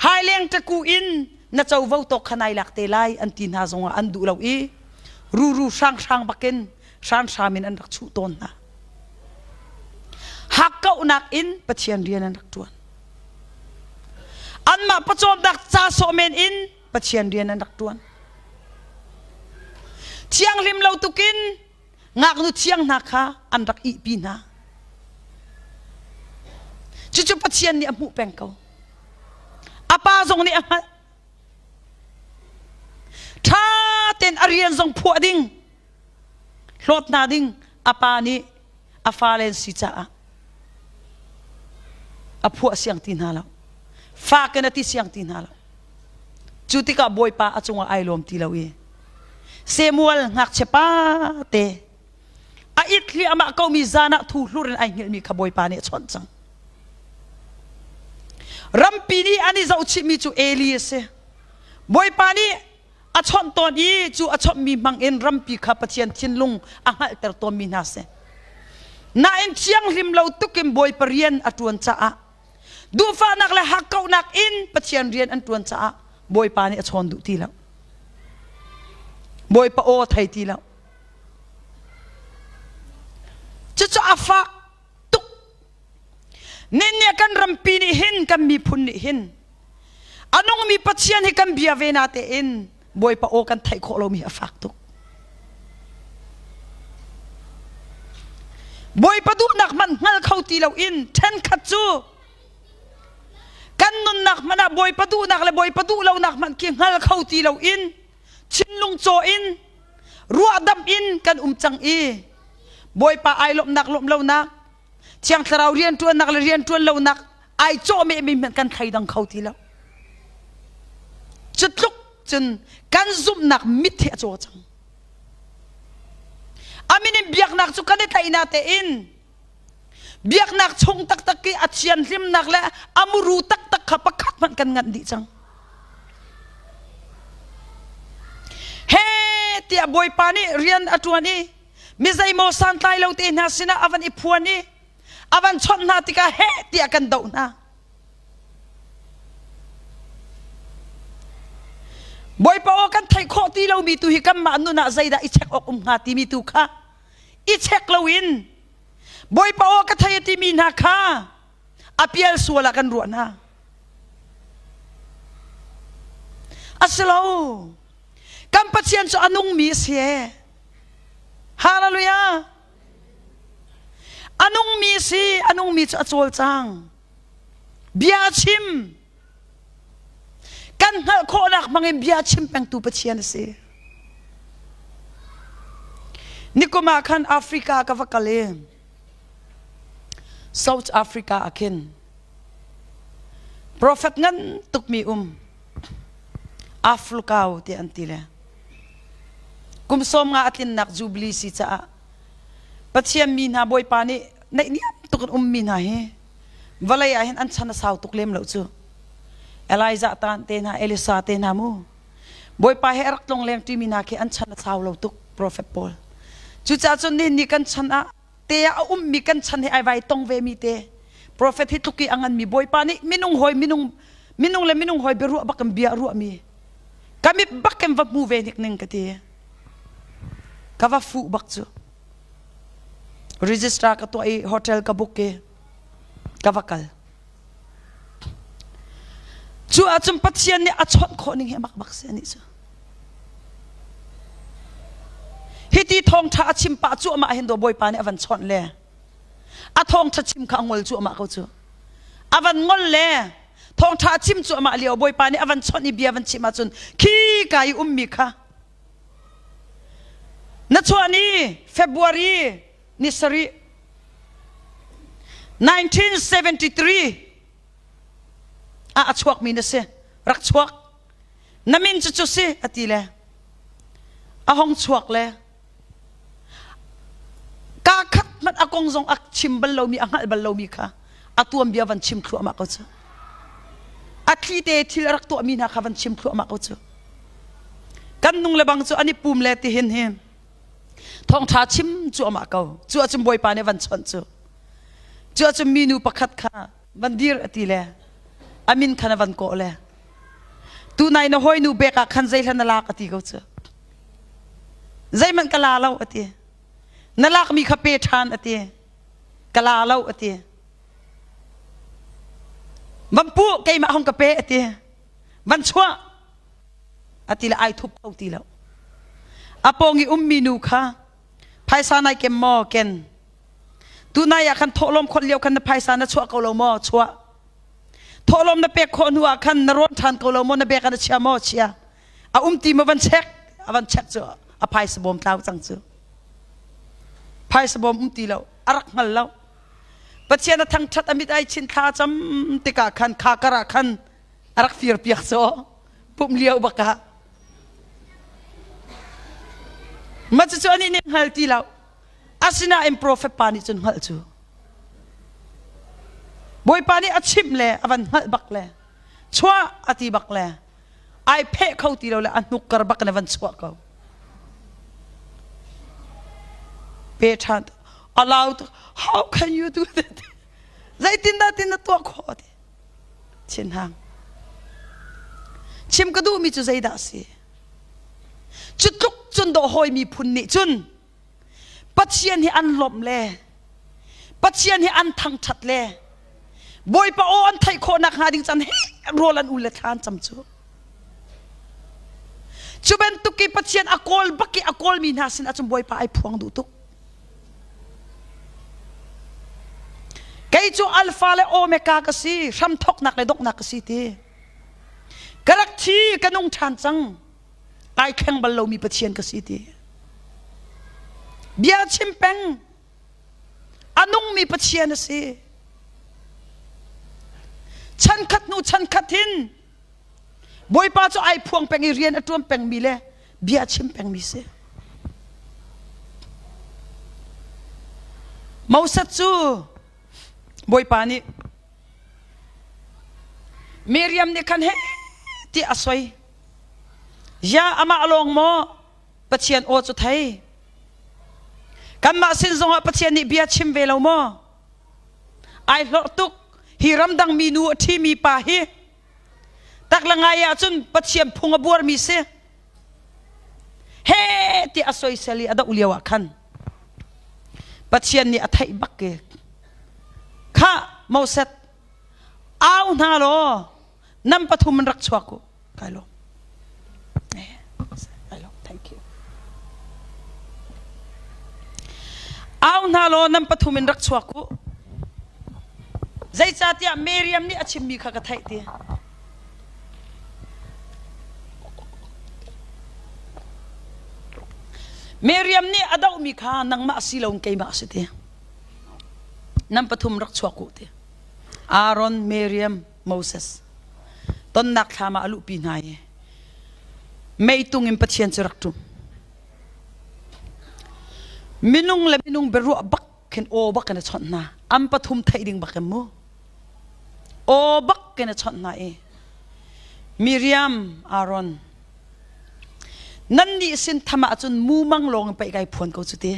Haileng ṭaku in na covo tawk kha nai lak te lai an ti hna zongah an duh lo i ruru hranghrang bakin. Hranhram in an rak chuh tawn hna. Hakkauhnak in Pathian rian an rak ṭuan. Anmah pawcawmnak ca sawh men in Pathian rian an rak ṭuan. Thianghlim lo tukin ngaknu thiang hna kha an rak ihpi hna. Cucu Pathian nih a hmuh peng ko. A pa zong nih a hngalh. Ṭha tein a rian zong phuah ding, hlawt hna ding a pa nih a fale an si caah a phuah siang ti hna lo. Fak in a ti siang ti hna lo. Cu tikah Bawipa a cungah ai lawm ti lo i Samuel ngakchia pa te a it hliahmah komi zan ah thu hlur in ai hngilhmi kha Bawipa nih a chawnh cang. Rampi nih an i zohchihmi cu Eli a si. Bawipa nih a chawnh tawn i cu a chawnhmi hmang in rampi kha Pathian thinlung a hngalhter tawnmi hna si. Nain thianghlim lo tukin Bawipa rian a ṭuan caah duhfahnak le hakkauhnak in Pathian rian an ṭuan caah Bawipa nih a chawn duh ti lo. Bawipa aw thei ti lo. Cucu a fak tuk. Ninnih kan rampi nih hin kan miphun nih hin a nungmi Pathian hi kan bia ve na tein Bawipa aw kan theih khawh lomi a fak tuk. Bawipa duhnak hmanh hngal kho ti loin ṭhenkhat cu kan nunnak hmanh ah Bawipa duhnak le Bawipa duh lonak hmanh khi hngal kho ti loin thinlung caw in ruahdamh in kan um cang i Bawipa ai lawmhnak lawmh lonak Thiang Thlarau rianṭuannak le rianṭuan lonak ai cawhmehmi hmanh kan thleidang kho ti lo. Cu tluk cun kan zumhnak mit hi a caw cang. A min in biaknak cu kan i tlaih na tein biaknak chung taktak i a thianhlimnak le a muru taktak kha pakhat hmanh kan nganh dih cang. He tiah Bawipa nih rian a ṭuan i mi zeimaw santlai lo te hna sinah a van i phuan i a van chawnh hna tikah heh tiah kan doh hna. Bawipa aw kan theih khawh ti lomi tu hi kanmah nun ah zeidah i check awk um hnga timi tu kha i check loin Bawipa aw ka thei a timi hna kha a pial sual ah kan ruah hna. A si lo. Kan Pathian cu a nungmi a si ee. Hallelujah! A nungmi si, a nungmi cu a cawlcang. Bia a chim. Kan hngalh khawhnak hmangin bia a chim pengtu Pathian a si. Nikum ah khan Africa ka va kal i South Africa ah khin prophet ngan tukmi um Aflukau ti an ti le Kum 50 a tlinnak Jubilee si caah Pathian mi hna Bawipa nih naihniam tuk in ummi hna hi vawlei ah hin an chan a sau tuk lem lo cu. Elijah tan te hna, Elisa te hna mu. Bawipa he a rak tlong leng ṭimi hna khi an chan a sau lo tuk profet pawl. Cucaah cun nihin ni kan chan ah te ah a ummi kan chan he ai vai tong vemi te profet hi tluk i a nganmi Bawipa nih minung hawi minung minung le minung hawi biaruah bak in bia a ruahmi ka mit bak in va hmu ve hnik ning ka ti ka va fuh bak cu register ka tuah i hotel ka book i ka va kal Cu ahcun Pathian nih a chawnh khawh ning hi mak bak si anih cu. Hiti thawngṭha a chim pah cuahmah hin daw Bawipa nih a van chawnh le a thawngṭha chim kha a ngol cuahmah ko cu. A van ngol le thawngṭha a chim cuahmah lio Bawipa nih a van chawnh i bia van chim ahcun khi ka i ummi kha na chuah ni February ni sarih 1973 ah a chuakmi na si rak chuak na min cu cu si a ti le a hong chuak le kaa khat hmanh a kong zong a chim bal lomi a hngalh bal lomi kha a tuanbia van chim thluahmah ko cu a thli te thil a rak tuahmi hna kha van chim thluahmah ko cu kan nung le bang cu an i pum le ti hin hi Thawngṭha chim cuahmah ko. Cu ahcun Bawipa nih van chawnh cu. Cu ahcun minu pakhat kha van dir a ti le a min khan a van kawh le tunai na hawinu bek ah khan zeihlan na lak a ti ko cu. Zeihmanh ka la lo a ti. Na lakmi kha pe ṭhan a ti. Ka la lo a ti. Van pu keimah hong ka pe a ti. Van chuah a ti le ai thup kho ti lo. A pawng i ummi nu kha phaisa nai kem maw ken. Tunai ah khan thawhlawm khawlh lio khan na phaisa na chuah ko lo maw? Chuah. Thawhlawm na pek khawh hnu ah khan na rawn ṭhan ko lo maw? Na bek ah na chia maw? Chia. A um ti maw van check? A van check cu a phaisa bawm tlau cang cu. Phaisa bawm um ti lo. A rak hngal lo. Pathian a thangṭhat a mit ai chin thla cam tikah khan kha kar ah khan a rak fir piak cu pumh lio bak ah. Mah cucu anih nih hngal ti lo. Asinain profet pa nih cun hngalh cu Bawipa nih a chimh le a van hngalh bak le chuah a ti bak le ai pheh kho ti lo le a hnuk kar bak in a van chuah ko. Pe ṭhan allowed how can you do that? Zeitindah tin na tuah khawh ti? Thinhang. Chim ka duhmi cu zeidah a si? Cu tluk cun dawh hawi miphun nih cun Pathian hi an lawmh le Pathian hi an thangṭhat le Bawipa aw an theih khawh nakhnga ding can he rawl an ul le thla an cam cu. Cu bantuk i Pathian a kawl bak i a kawlmi hna sin ahcun Bawipa ai phuang duh tuk. Kei cu Alpha le Omega ka si, hramthawknak le donghnak ka si ti. Ka rak thi, ka nung ṭhan cang. Ai thleng bal lomi Pathian ka si ti. Bia chim peng. A nungmi Pathian a si. Chankhat hnu chankhat hin Bawipa cu ai phuang peng i rian a ṭuan pengmi le bia chim pengmi si. Moses cu Bawipa nih Miriam nih khan he ti a soi. Ya amah lawng maw Pathian aw cu thei? Kanmah sin zongah Pathian nih bia chim ve lo maw? Ai hlorh tuk hi ramdang mi nu a ṭhimi pa hi tak le ngai ahcun Pathian phung a buarmi si. He ti a soisel i a doh lio ah khan Pathian nih a theih bak i khah Moses au hna law nan pathum in rak chuak u kai lawm kai lawm thank you au hna law nan pathum in rak chuak u zeicahtiah Miriam nih a chimmi kha ka theih ti Miriam nih a dohmi kha nangmah si loin keimah a si ti. Nan pathum rak chuak u ti. Aaron, Miriam, Moses. Tonnak thlam ah a luhpi hna i meitung in Pathian cu rak ṭum. Minung le minung biaruah bak khin aw bak in a chawnh hna. An pathum theih ding bak in mu. Aw bak in a chawnh hna i Miriam, Aaron, nannih sin tham ahcun mumang lawng in paih kai phuan ko cu ti.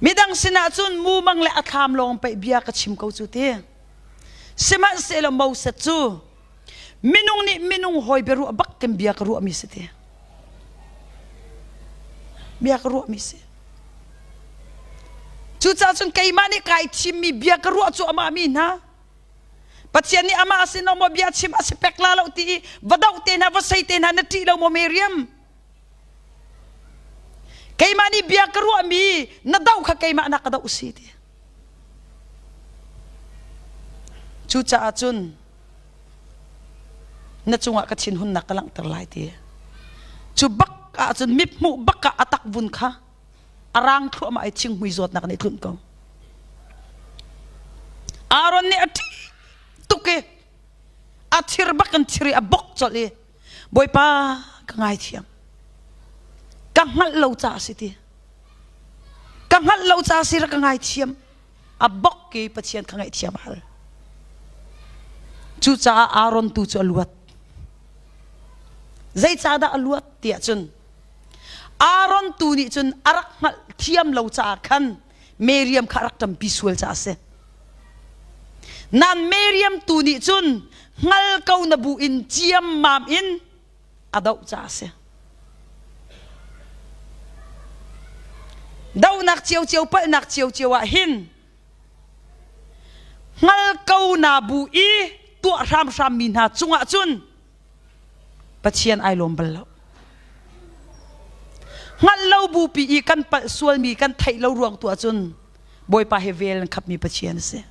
Midang sinah cun mumang le a thlam lawng in paih bia ka chim ko cu ti. Sihmanhsehlaw Moses cu minung nih minung hawi biaruah bak in bia ka ruahmi si ti. Bia ka ruahmi si. Cucaah cun keimah nih kai thimmi bia ka ruah cu amah mi hna. Pathian nih amah sin maw bia chim a si pek la lo ti i va doh te hna va sei te hna na ṭih lo maw Miriam? Keimah nih bia ka ruahmi na doh kha keimah na ka doh si ti. Cucaah cun na cungah ka thinhunnak ka langhter lai ti. Cu bak ahcun mithmuh bak ah a takvun kha a rang thluahmah i thinghmui zawtnak nih tlunh ko. Aaron nih a ṭih tuk i a thir bak in thir i a bok colh i Bawipa ka ngaithiam. Ka hngalh lo caah si ti. Ka hngalh lo caah si rak ka ngaithiam. A bok i Pathian kha ngaihthiam a hal. Cucaah Aaron tu cu a luat. Zeicahdah a luat tiah cun Aaron tu nih cun a rak hngalh thiam lo caah khan Miriam kha a rak ṭampi sual caah a si. Nan Miriam tu nih cun hngal ko na bu in ciammam in a doh caah a si. Dohnak ciocio palhnak ciocio ah hin hngal ko na bu i tuah hramhram mi hna cungah cun Pathian ai lawm bal lo. Hngalh lo bupi i kan palh sualmi kan theih lo ruang tu ahcun Bawipa he vel an khapmi Pathian a si.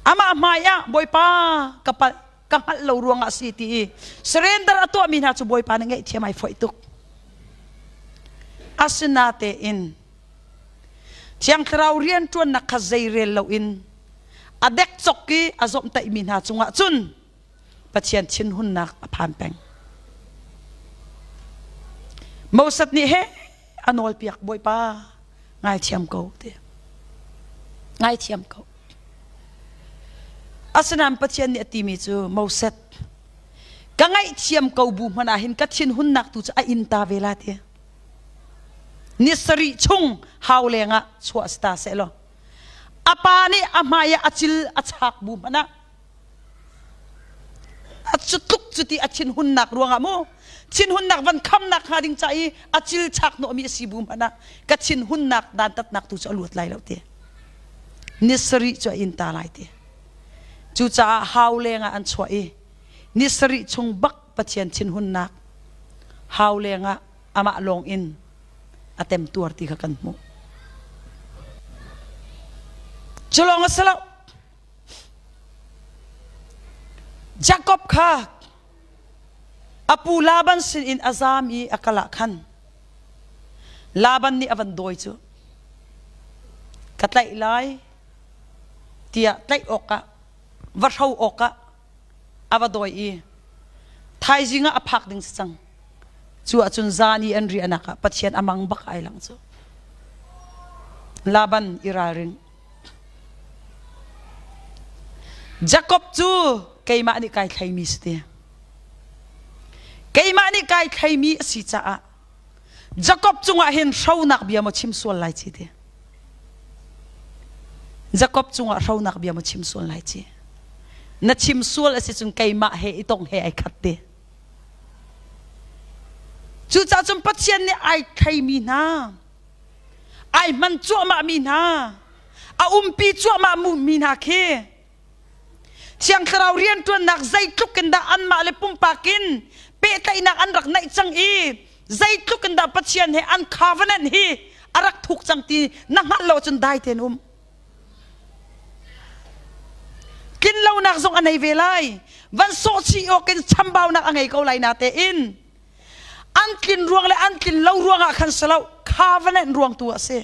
Amah hmai ah Bawipa ka palh ka hngalh lo ruangah si ti i surrender a tuahmi hna cu Bawipa nih ngaihthiam ai foih tuk. Asinatein Thiang Thlarau rianṭuannak kha zeirel loin a dekcok i a zawmhtaihmi hna cungah cun Pathian thinhunnak a phan peng. Moses nih he a nawlpiak Bawipa ngaithiam ko ti. Ngaithiam ko. Asinain Pathian nih a timi cu Moses ka ngaihthiam ko bu hmanh ah hin ka thinhunnak tu cu a in ta ve la ti. Ni sarih chung hau lengah chuah si ta seh law a pa nih a hmai ah a cil a chak bu hmanh ah a cu tluk cuti a thinhunnak ruangah mu thinhunnak van khamnak hnga ding ca i a cil chak hnawhmi a si bu hmanh ah ka thinhunnak dantatnak tu cu a luat lai lo ti ni sarih cu a in ta lai ti cucaah hau lengah an chuah i ni sarih chung bak Pathian thinhunnak hau lengah amah lawng in a temtuar ti kha kan hmuh cu lawng a si lo Jakob kha a pu Laban sinin a zam i a kal ah khan Laban nih a van dawi cu ka tlaih lai tiah tlaih awkah va hro awkah a va dawi i thaizing ah a phak ding si cang. Cu ahcun zan i an riahnak ah Pathian a mang bak ai lang cu. Laban i ralring. Jakob cu keimah nih kai thleimi si ti. Keimah nih kai thleimi a si caah Jakob cungah hin hronak bia maw chim sual lai ci ti. Jakob cungah hronak bia maw chim sual lai ci. Na chim sual a si cun keimah he i tong he ai khat ti. Cucaah cun Pathian nih ai thleimi hna, ai hman cuahmahmi hna, a umpi cuahmah mi hna khi Thiang Thlarau rianṭuannak zeitluk in dah anmah le pumpak in pehtlaihnak an rak neih cang i zeitluk in dah Pathian he an covenant hi a rak thuk cang ti na hngalh lo cun dai tein um. Tlinlonak zong a nei ve lai. Van sawhchih awk in chambaunak a ngei ko lai natein an tlin ruang le an tlin lo ruangah khan si lo covenant ruang tu a si.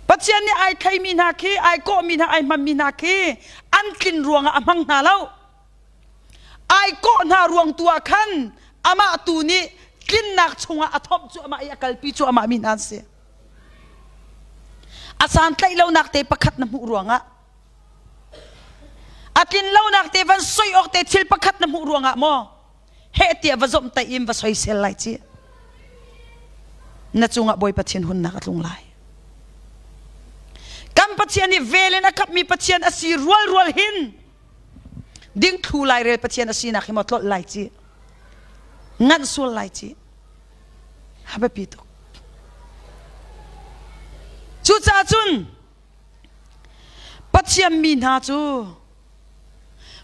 Pathian nih ai theimi hna khi, ai kawhmi hna, ai hmanmi hna khi an tlin ruangah a hmang hna lo. Ai kawh hna ruang tu ah khan amah tu nih tlinnak chungah a thomh cuahmah i a kalpi cuahmah mi hna an si. A santlaih lonak te pakhat na hmuh ruangah a tlin lonak te van soi awk te thil pakhat na hmuh ruangah maw heh tiah va zomhtaih in va soisel lai ci na cungah Bawipa thinhunnak a tlung lai kan Pathian nih vel in a khapmi Pathian a si rual rual hin dingthlu lairel Pathian a sinak hi maw tlolh lai ci nganh sual lai ci a biapi tuk cucaah cun Pathian mi hna cu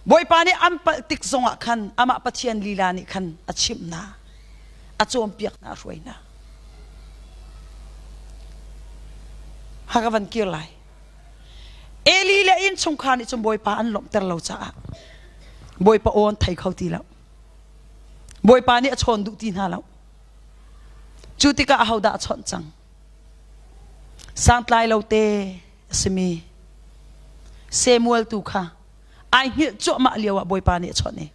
Bawipa nih an palh tik zongah khan amah Pathian lila nih khan a chimh hna, a cawnpiak hna, a hruai hna. Ha ka van kir lai. Eli le innchungkhar nih cun Bawipa an lawmhter lo caah Bawipa aw an thei kho ti lo. Bawipa nih a chawn duh ti hna lo. Cu tikah ahodah a chawnh cang? Santlai lo te a simi Samuel tu kha ai hngilh cuahmah lio ah Bawipa nih a chawnh i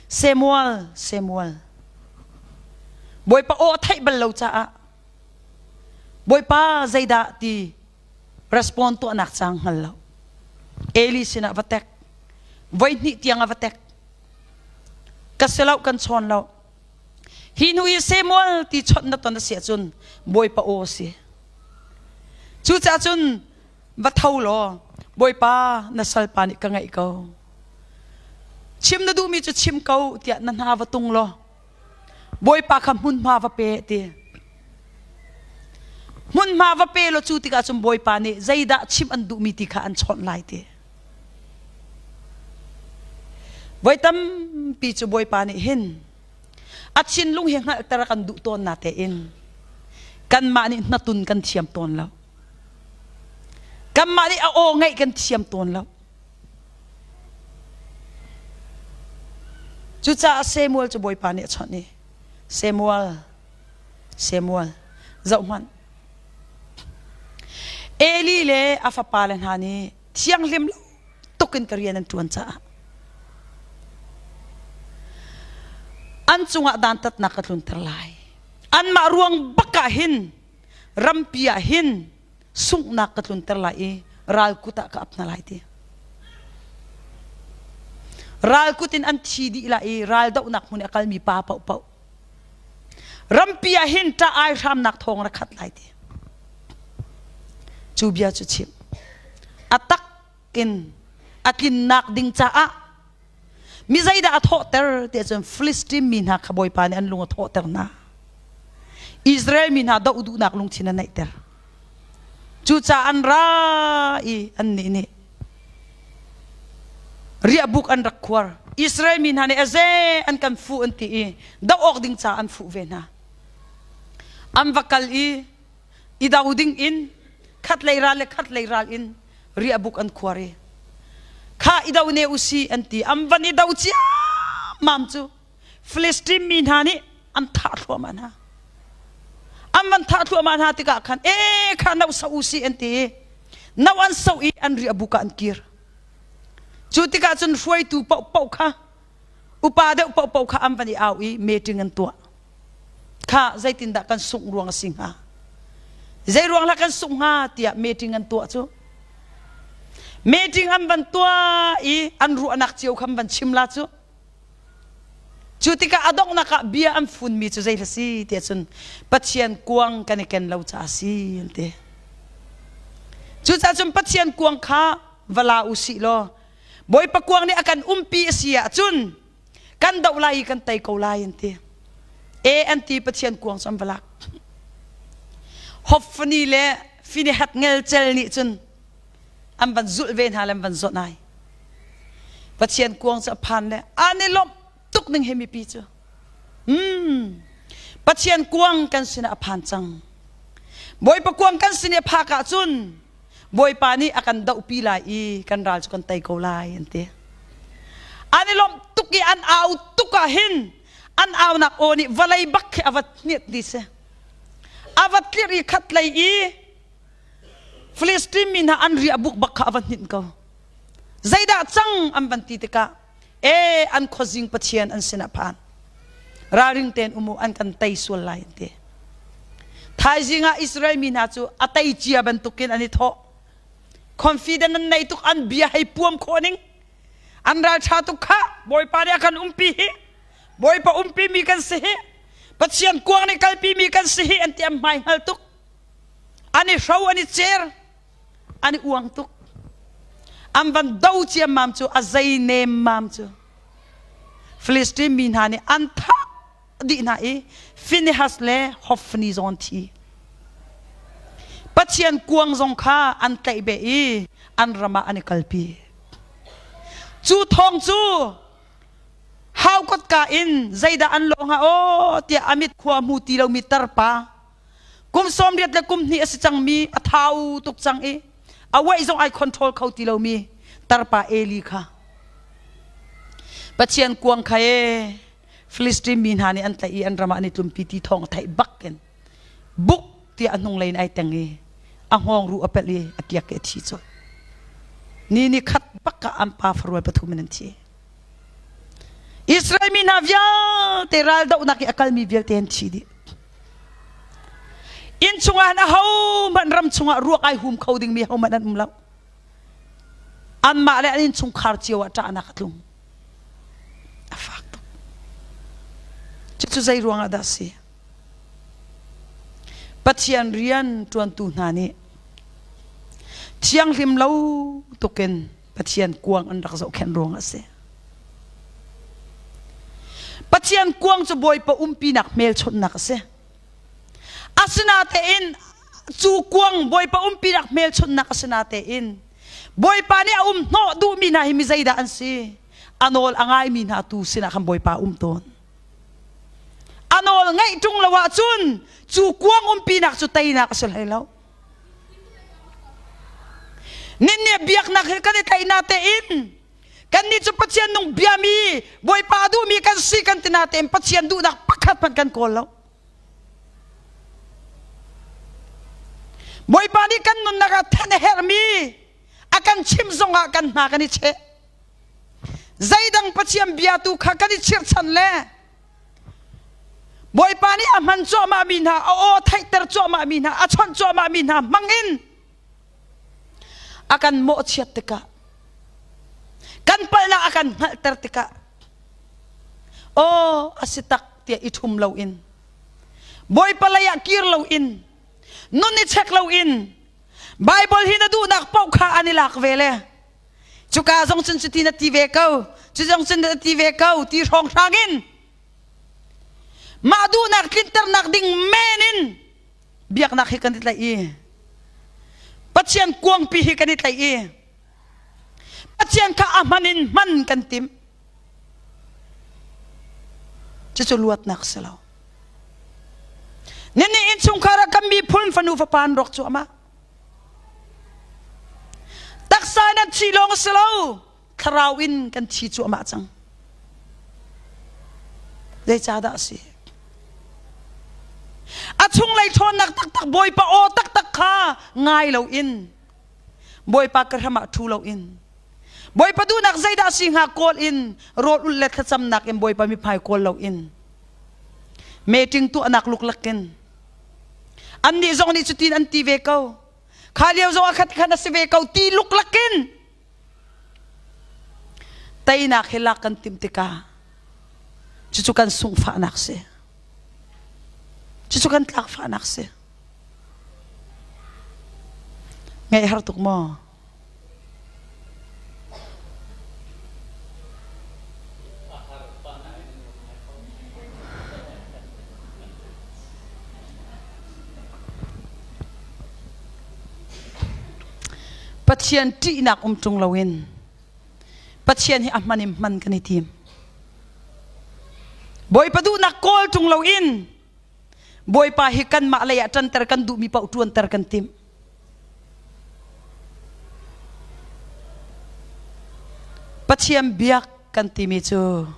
Samuel Samuel Bawipa aw a theih bal lo caah Bawipa zeidah ti respond tuahnak cang hngal lo Eli sinah va tek voi hnih tiang a va tek ka si lo kan chawn lo Hi hnu i Samuel ti chawnh na ton a si ahcun Bawipa aw a si. Cucaah cun va tho law Bawipa na salpa nih ka ngaih ko. Chim na duhmi cu chim ko tiah na hna va tung law Bawipa kha hmunhma va pe ti. Hmunhma va pe law cu tikah cun Bawipa nih zeidah chimh an duhmi ti kha an chawnh lai ti. Voi tampi cu Bawipa nih hin a thinlung hi hngalhter a kan duh tawn na tein kanmah nih hnatun kan thiam tawn lo. Kanmah nih a aw ngaih kan thiam tawn lo. Cucaah Samuel cu Bawipa nih a chawnh i Samuel, Samuel, zohhmanh. Eli le a fapale hna nih thianghlim lo tuk in ka rian an ṭuan caah an cungah dantatnak ka tlunter lai. Anmah ruang bak ah hin rampi ah hin sunghnak ka tlunter lai i ral kut ah ka ap hna lai ti. Ral kut in an thi dih lai i ral dohnak hmun i a kalmi pa paohpaoh rampi ah hin ṭah ai hramnak thawng ra khat lai ti. Cu bia cu chim. A tak in a tlinnak ding caah mi zeidah a thawhter ti ahcun Filistin mi hna kha Bawipa nih an lung a thawhter hna. Israel mi hna doh duhnak lungthin a neihter. Cucaah an ra i annih nih riahbuk an rak khuar. Israel mi hna nih aze an kan fuh an ti i doh awk ding caah an fuh ve hna. An va kal i i do ding in khatlei ral le khatlei ral in riahbuk an khuar i kha i do ne usi an ti an van i do ciammam cu Filistin mi hna nih an thah thluahmah hna an van thah thluahmah hna tikah khan e kha no so usi an ti i no an so i an riahbuk ah an kir cu tikah cun hruaitu paohpaoh kha upa deuh paohpaoh kha an van i au i meeting an tuah kha zeitindah kan sungh ruang a si hnga zei ruang lah kan sungh hnga tiah meeting an tuah cu meeting an van tuah i an ruahnak cio kha an van chim la cu cu tikah a donghnak ah bia an funmi cu zei si tiah cun Pathian kuang kan i ken lo caah si an ti cucaah cun Pathian kuang kha va la u sih law Bawipa kuang nih a kan umpi a si ahcun kan doh lai i kan tei ko lai an ti. E an ti Pathian kuang cu an va lak. Hophni le Phinehas ngelcel nih cun an van zulh ve hna le an van zawnh ai. Pathian kuang cu a phan le an i lawmh tuk ning he mipi cu. Hmm. Pathian kuang kan sinah a phan cang. Bawipa kuang kan sin i a phak ahcun Bawipa nih a kan dohpi lai i kan ral cu kan tei ko lai an ti. An i lawmh tuk i an au tuk ah hin an aunak aw nih vawlei bak khi a va hniat ti si. A va tlirh i khat lei i Filistin mi hna an riah buk bak kha a va hninh ko. Zeidah cang an van ti tikah e an khuazing pathian an sinah phan ralring tein um u an kan tei sual lai an ti thaizing ah Israel mi hna cu a tei cia bantukin an i thawh confident an nei tuk an bia hei puam khawh ning an ralṭha tuk kha bawipa nih a kan umpi hi bawipa umpi mi kan si hi pathian kuang nih kalpi mi kan si hi an ti an hmai hngal tuk an i hro an i cer an i uang tuk an van do ciammam cu a zei nemmam cu Filistin mi hna nih an thah dih hna i Phinehas le Hophni zong an thi Pathian kuang zong kha an tlaih beh i an ram ah an i kalpi cu thawng cu hau kotka in zeidah an lawh hnga aw tiah a mit khua hmu ti lomi tarpa kum 80 le kum hnih a si cangmi a thau tuk cang i a weight zong ai control kho ti lomi tarpa Eli kha Pathian kuang kha e Filistin mi hna nih an tlaih i an ram ah an i tlumpi ti thawng a theih bak in buk tiah a hnung lei in ai teng i a hngawng ruh a pelh i a kiak i a thi colh ni ni khat bak ah an pa farual pathum in an thi Israel mi hna vialte raldohnak i a kalmi vialte an thi dih Inn chungah hin ahohmanh ram chungah ruak ai hum kho dingmi ahohmanh an um lo. Anmah le an innchungkhar cio ah ṭahnak a tlung. A fak tuk. Cucu zei ruangah dah a si? Pathian rian ṭuantu hna nih thianghlim lo tukin Pathian kuang an rak zohkhenh ruangah a si. Pathian kuang cu Bawipa umpinak hmelchunhnak a si. Asinatein Cu kuang Bawipa umpinak hmelchunhnak a si natein Bawipa nih a um hnawh duhmi hna hi mi zeidah an si? A nawl a ngaimi hna tu sinah khan Bawipa um tawn. A nawl ngaih ṭung lo ahcun cu kuang umpinak cu teinak a si hlei lo. Ninnih biaknak he kan i tlaih natein kannih cu Pathian nung biami Bawipa duhmi kan si kan ti natein Pathian duhnak pakhat hmanh kan kawl lo. Bawipa nih kan nunnak ah then a herhmi a kan chimh zongah kan hna kan i cheh. Zeidang Pathian bia tu kha kan i chirhchan le Bawipa nih a hman cuahmahmi hna, a aw theihter cuahmahmi hna, a chawnh cuahmahmi hna hmangin a kan mawhchiat tikah kan palhnak a kan hngalhter tikah aw a si tak tiah i ṭhum loin Bawipa lei ah kir loin nun i check loin Bible hi na duhnak paoh kha an i lak ve le cuka zong cun cuti na ti ve ko cu zong cun na ti ve ko ti hrawnghrang in mah duhnak tlinternak ding men in biaknak hi kan i tlaih i Pathian kuangpi hi kan i tlaih i Pathian kha a hman in hman kan tim Cucu luatnak si lo. Nini innchungkhar ah kan miphun fanu fapa an rawk cuahmah. Taksa in an thi lawng a si lo, thlarau in kan thi cuahmah cang. Zeicahdah a si? A chunglei ṭhawnnak taktak Bawipa aw taktak kha ngai loin Bawipa ka hram ah ṭhu loin Bawipa duhnak zeidah si hnga kawl in rawl ulh le thlacamnak in Bawipa mithmai kawl loin meeting tuahnak luklak in annih zong nih cutin an ti ve ko kha lio zong ah khat khan a si ve ko ti luklak in teinak hi lak kan timh tikah cucu kan sunghfahnak si cucu kan tlakfahnak si ngaih har tuk maw Pathian ṭihnak um ṭung loin Pathian hi a hman in hman kan i tim. Bawipa duhnak kawl ṭung loin Bawipa hi kanmah lei ah ṭanter kan duhmi paoh ṭuanter kan timh. Pathian biak kan timi cu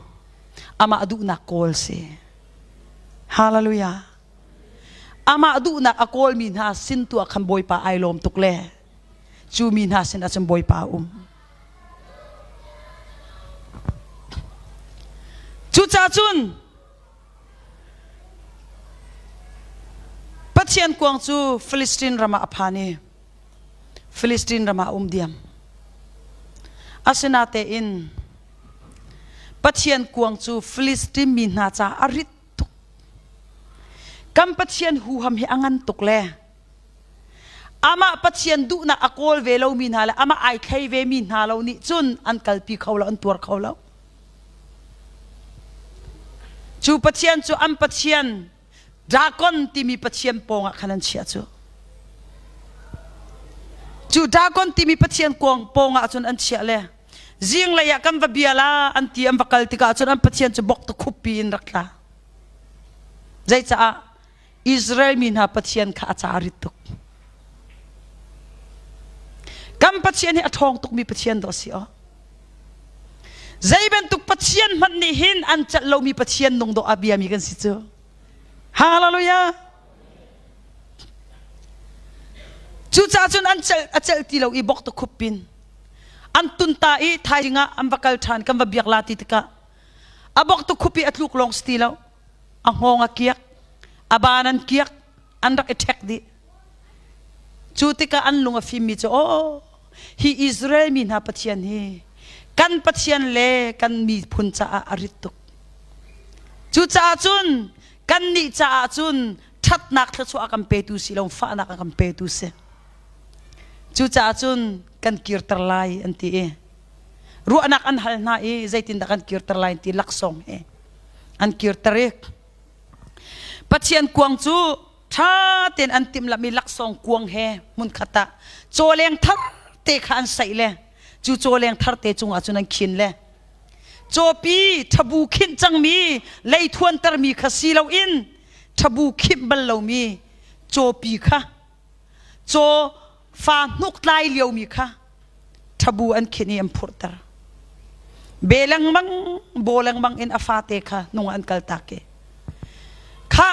amah duhnak kawl si. Hallelujah. Amah duhnak a kawlmi hna sin tu ah khan Bawipa ai lawm tuk le cu mi hna sin ah cun Bawipa a um. Cucaah cun Pathian kuang cu Filistin ram ah a phan i Filistin ram ah a um diam. Asinatein Pathian kuang cu Filistin mi hna caah a rit tuk. Kan Pathian huham hi a ngan tuk le amah Pathian duhnak a kawl ve lomi hna le amah ai thlei ve mi hna lo nih cun an kalpi kho lo, an tuar kho lo. Cu Pathian cu an Pathian Dagon timi Pathian pawngah khan an chiah cu. Cu Dagon timi Pathian kuang pawngah cun an chiah le zinglei ah kan va bia la an ti an va kal tikah cun an Pathian cu bok tukhuppi in rak tla. Zeicaah Israel mi hna Pathian kha a ca rit tuk. Kan Pathian hi a ṭhawng tukmi Pathian dawh a si aw. Zei bantuk Pathian hmanh nih hin an celh lomi Pathian nung dawh a biami kan si cu. Hallelujah. Cucaah cun an celh a celh ti lo i bok tukhup pin an tun ta i thaizing ah an va kal ṭhan kan va biak la ti tikah a bok tukhup i a tluk lawng si ti lo a hngawng a kiak a ban an kiak an rak i ṭhek dih cu tikah an lung a fimmi cu aw hi Israel mi hna Pathian hi kan Pathian le kan miphun caah a rit tuk cucaah cun kannih caah cun ṭhatnak thluachuah a kan petu si lo fahnak a kan petu si cucaah cun kan kirter lai an ti i ruahnak an hal hna i zeitindah kan kirter lai ti laksawng he an kirter i Pathian kuang cu. Ṭha tein an timhlamh i laksawng kuang he hmunkhat ah cawleng thar te kha an saih le cu cawleng thar te cungah cun an khin le cawpi ṭhabu khinh cangmi leithuantermi kha si loin ṭhabu khimh bal lomi cawpi kha caw fa hnuk tlai liomi kha ṭhabu an khinh i an phurhter. Be lengmang, baw lengmang in a fate kha hnung an kaltak i kha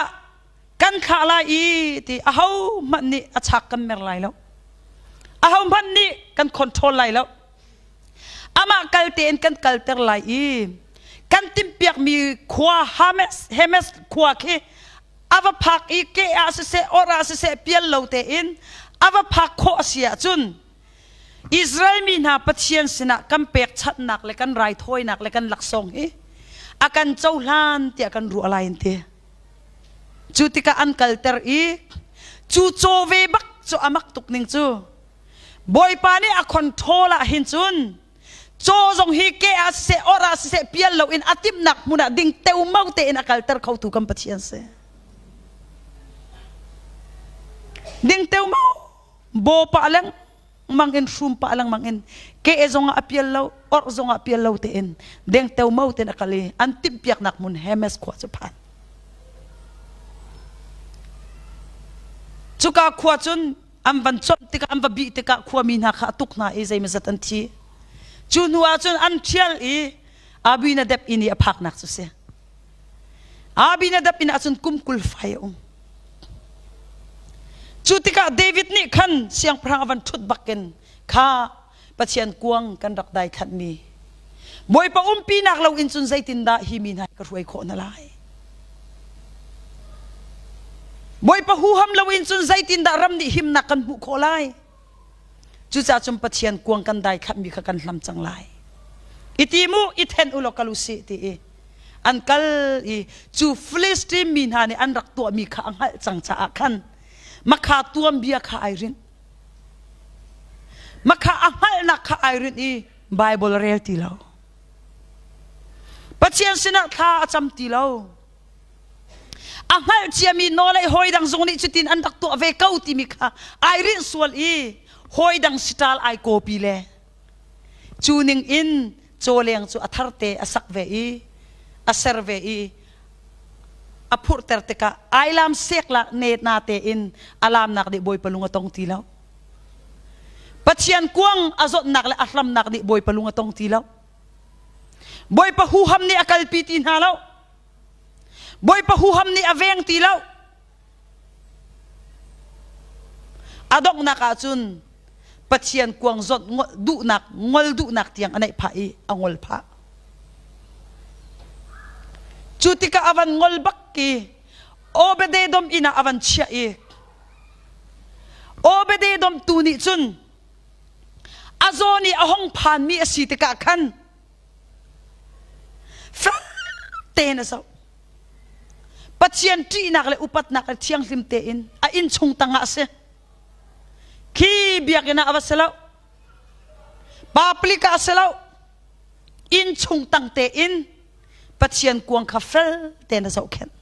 kan thlah lai i ti aho hmanh nih a chak kan mer lai lo. Aho hmanh nih kan control lai lo. Amah kal tein kan kalter lai i kan timhpiakmi khua Hames, Hemes khua khi a va phak i ke ah siseh or ah siseh pial lo tein a va phak khawh a si ahcun Israel mi hna Pathian sinah kan pekchanhnak le kan raithawinak le kan laksawng hi a kan cohlan tiah kan ruah lai an ti. Cu tikah an kalter i cu caw ve bak cu a mak tuk ning cu Bawipa nih a control ah hin cun Caw zong hi ke ah siseh or ah siseh pial loin a timhnak hmun ah ding teumau tein a kalter khotu kan Pathian si. Ding teumau baw pah lengmang in hrum pah lengmang in ke zong ah a pial lo or zong ah pial lo tein deng teumau tein a kal i an timhpiaknak hmun Hemes khua cu phan. Cuka khua cun an van chawnh tikah an va bih tikah khuami hna kha a tuk hna i zeimawzat an thi. Cu hnu ah cun an ṭhial i Abinadab inn i a phaknak cu si. Abinadab inn ah cun kum 20 fai a um. Cu tikah David nih khan siangpahrang a van ṭhut bakin kha Pathian kuang kan rak daithlanhmi Bawipa umpinak lo in cun zeitindah hi mi hna hi ka hruai khawh hna lai? Bawipa huham lo in cun zeitindah ram nih himnak kan hmuh khawh lai? Cucaah cun Pathian kuang kan daithlanhmi kha kan hlam cang lai. I ti mu, i then u law kal u sih ti i an kal i cu Filistin mi hna nih an rak tuahmi kha a hngalh cang caah khan makha tuanbia kha ai rinh. Makha a hngalhnak kha ai rinh i Bible a rel ti lo. Pathian sinah thla a cam ti lo. A hngalh ciami nawlei hawi dang zong nih cutin an rak tuah ve ko timi kha ai rinh sual i hawi dang siṭal ai kawpi le cu ning in cawleng cu a tharte a sak ve i a ser ve i a phurhter tikah ai lam sek la ne na tein a lamnak nih Bawipa lung a tong ti lo. Pathian kuang a zawtnak le a hlamnak nih Bawipa lung a tong ti lo. Bawipa huham nih a kalpi ti hna lo. Bawipa huham nih a veng ti lo. A donghnak ahcun Pathian kuang zawt duhnak ngol duhnak tiang a neih phah i a ngol phah. Cu tikah a van ngol bak i Obededom inn ah a van chiah i Obededom tu nih cun a zawn i a hong phanmi a si tikah khan fel tein a zoh. Pathian ṭihnak le upatnak le thianghlim tein a innchung tangah a si. Khi biakinn ah a va si lo. Public ah a si lo. Innchung tang tein Pathian kuang kha fel tein a zohkhenh.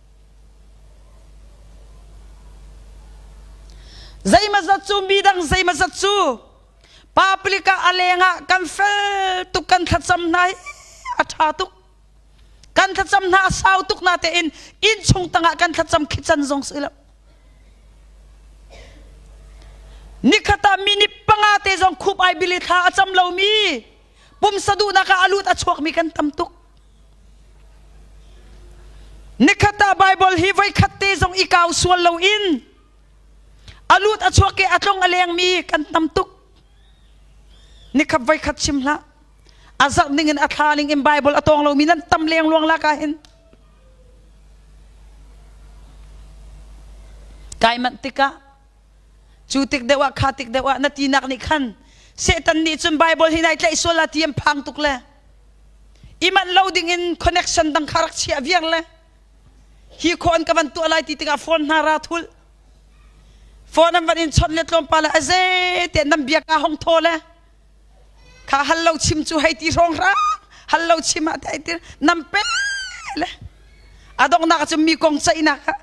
Zeimazat cu midang zeimazat cu public ah a leng ah kan fel tuk kan thlacam hna hi a ṭha tuk. Kan thlacam hna a sau tuk na tein innchung tangah kan thlacam khi can zong si lo. Nikhat ah minute panga te zong khup ai bili thla a cam lomi pumsa duhnak ah a lut a chuakmi kan tam tuk. Nikhat ah Bible hi voikhat te zong i kau sual loin a lut a chuak i a tlong a lengmi kan tam tuk. Nikhat voikhat chim hlah. A zarh ning in a thla ning in Bible a tawng lomi nan tam lengluang lak ah hin. Kai manh tikah cu tik deuh ah kha tik deuh ah na tinak nih khan Satan nih cun Bible hi nai tlaih sual la ti an phang tuk le i manh lo ding in connection dang kha rak chiah viar le hi khaw an ka van tuah lai ti tikah phone hna ra thul phone an van in chawnh le tlawmpal le aze te nan bia ka hong thaw le Kha hal lo chim cu hei ti hrawng hram hal lo chim ah te ti nam pe le a donghnak ah cun mi kong ceihnak ah.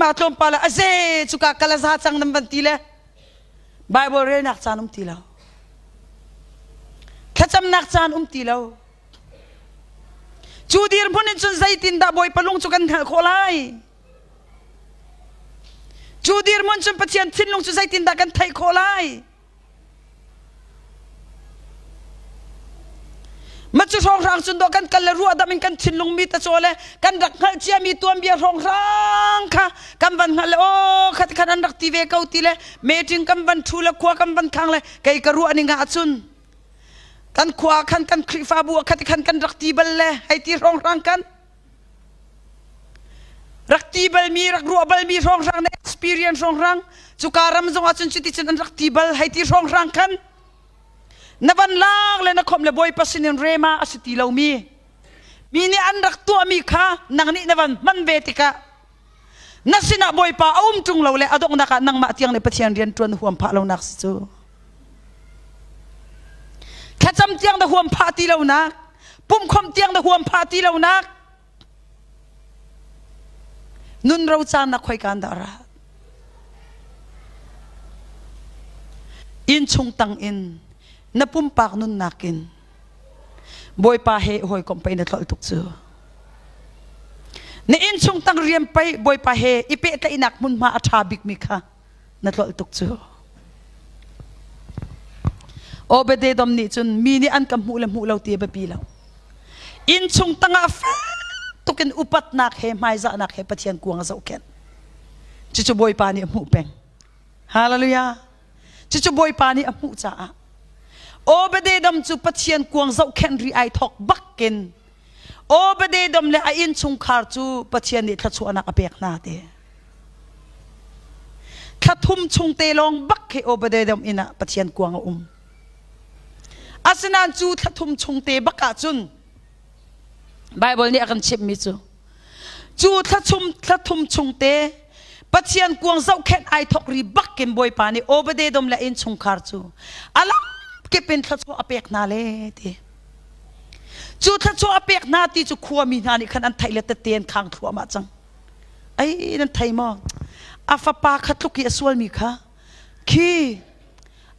ma tlawmpal ah aze cuka kal a za cang nan van ti le Bible relnak caan um ti lo. Thlacamnak caan um ti lo. Cu dirhmun in cun zeitindah Bawipa lung cu kan hngalh khawh lai? Cu dirhmun cun Pathian thinlung cu zeitindah kan theih khawh lai? Ma cu hrawnghrang cun dawh kan kal le ruah dam in kan thinlung mi ta caw le kan rak hngalh ciami tuanbia hrawnghrang kha kan van hngalh le aw khat khan an rak ti ve ko ti le meeting kan van thu le khua kan van khang le kei ka ruah ning ah cun kan khua khan kan Khrihfabu ah khat khan kan rak ti bal le hei ti hrawnghrang kan rak ti balmi rak ruah balmi hrawnghrang na experience hrawnghrang cuka ram zong ah cun cuti cun an rak ti bal hei ti hrawnghrang khan na van lak le na khomh le bawipa sinin rema a si ti lomi mi nih an rak tuahmi kha nang nih na van hman ve tikah na sinah bawipa a um ṭung lo le a donghnak ah nangmah tiang nih Pathian rian ṭuan huam phah lonak si cu thlacam tiang na huam phah ti lonak pumkhom tiang na huam phah ti lonak nun ro caan na khoikan dah ra inn chung tang in na pumpak nunnak in Bawipa he hawikom pei na tlolh tuk cu. Na innchung tang rian pei Bawipa he i pehtlaihnak hmunhma a ṭha bikmi kha na tlolh tuk cu. Obededom nih cun mi nih an ka hmuh le hmuh lo ti a biapi lo. Innchung tangah fek tukin upatnak he hmaizahnak he Pathian kuang a zohkhenh. Cucu Bawipa nih a hmuh peng. Hallelujah. Cucu Bawipa nih a hmuh caah Obededom cu Pathian kuang zohkhenh ri ai thawk bakin Obededom le a innchungkhar cu Pathian nih thluachuahnak a pek hna ti. Thla thum chung te lawng bak khi Obededom inn ah Pathian kuang a um. Asinain cu thla thum chung te bak ahcun Bible nih a kan chimhmi cu cu thlachum thlathum chung te Pathian kuang zohkhenh ai thok ri bakin Bawipa nih Obededom le innchungkhar cu a lam kip in thluachuah a pek hna le ti. Cu thluachuah a pek hna ti cu khuami hna nih khan an theih le tette an khang thluahmah cang. Ai nan thei maw? A fapa kha tluk i a sualmi kha khi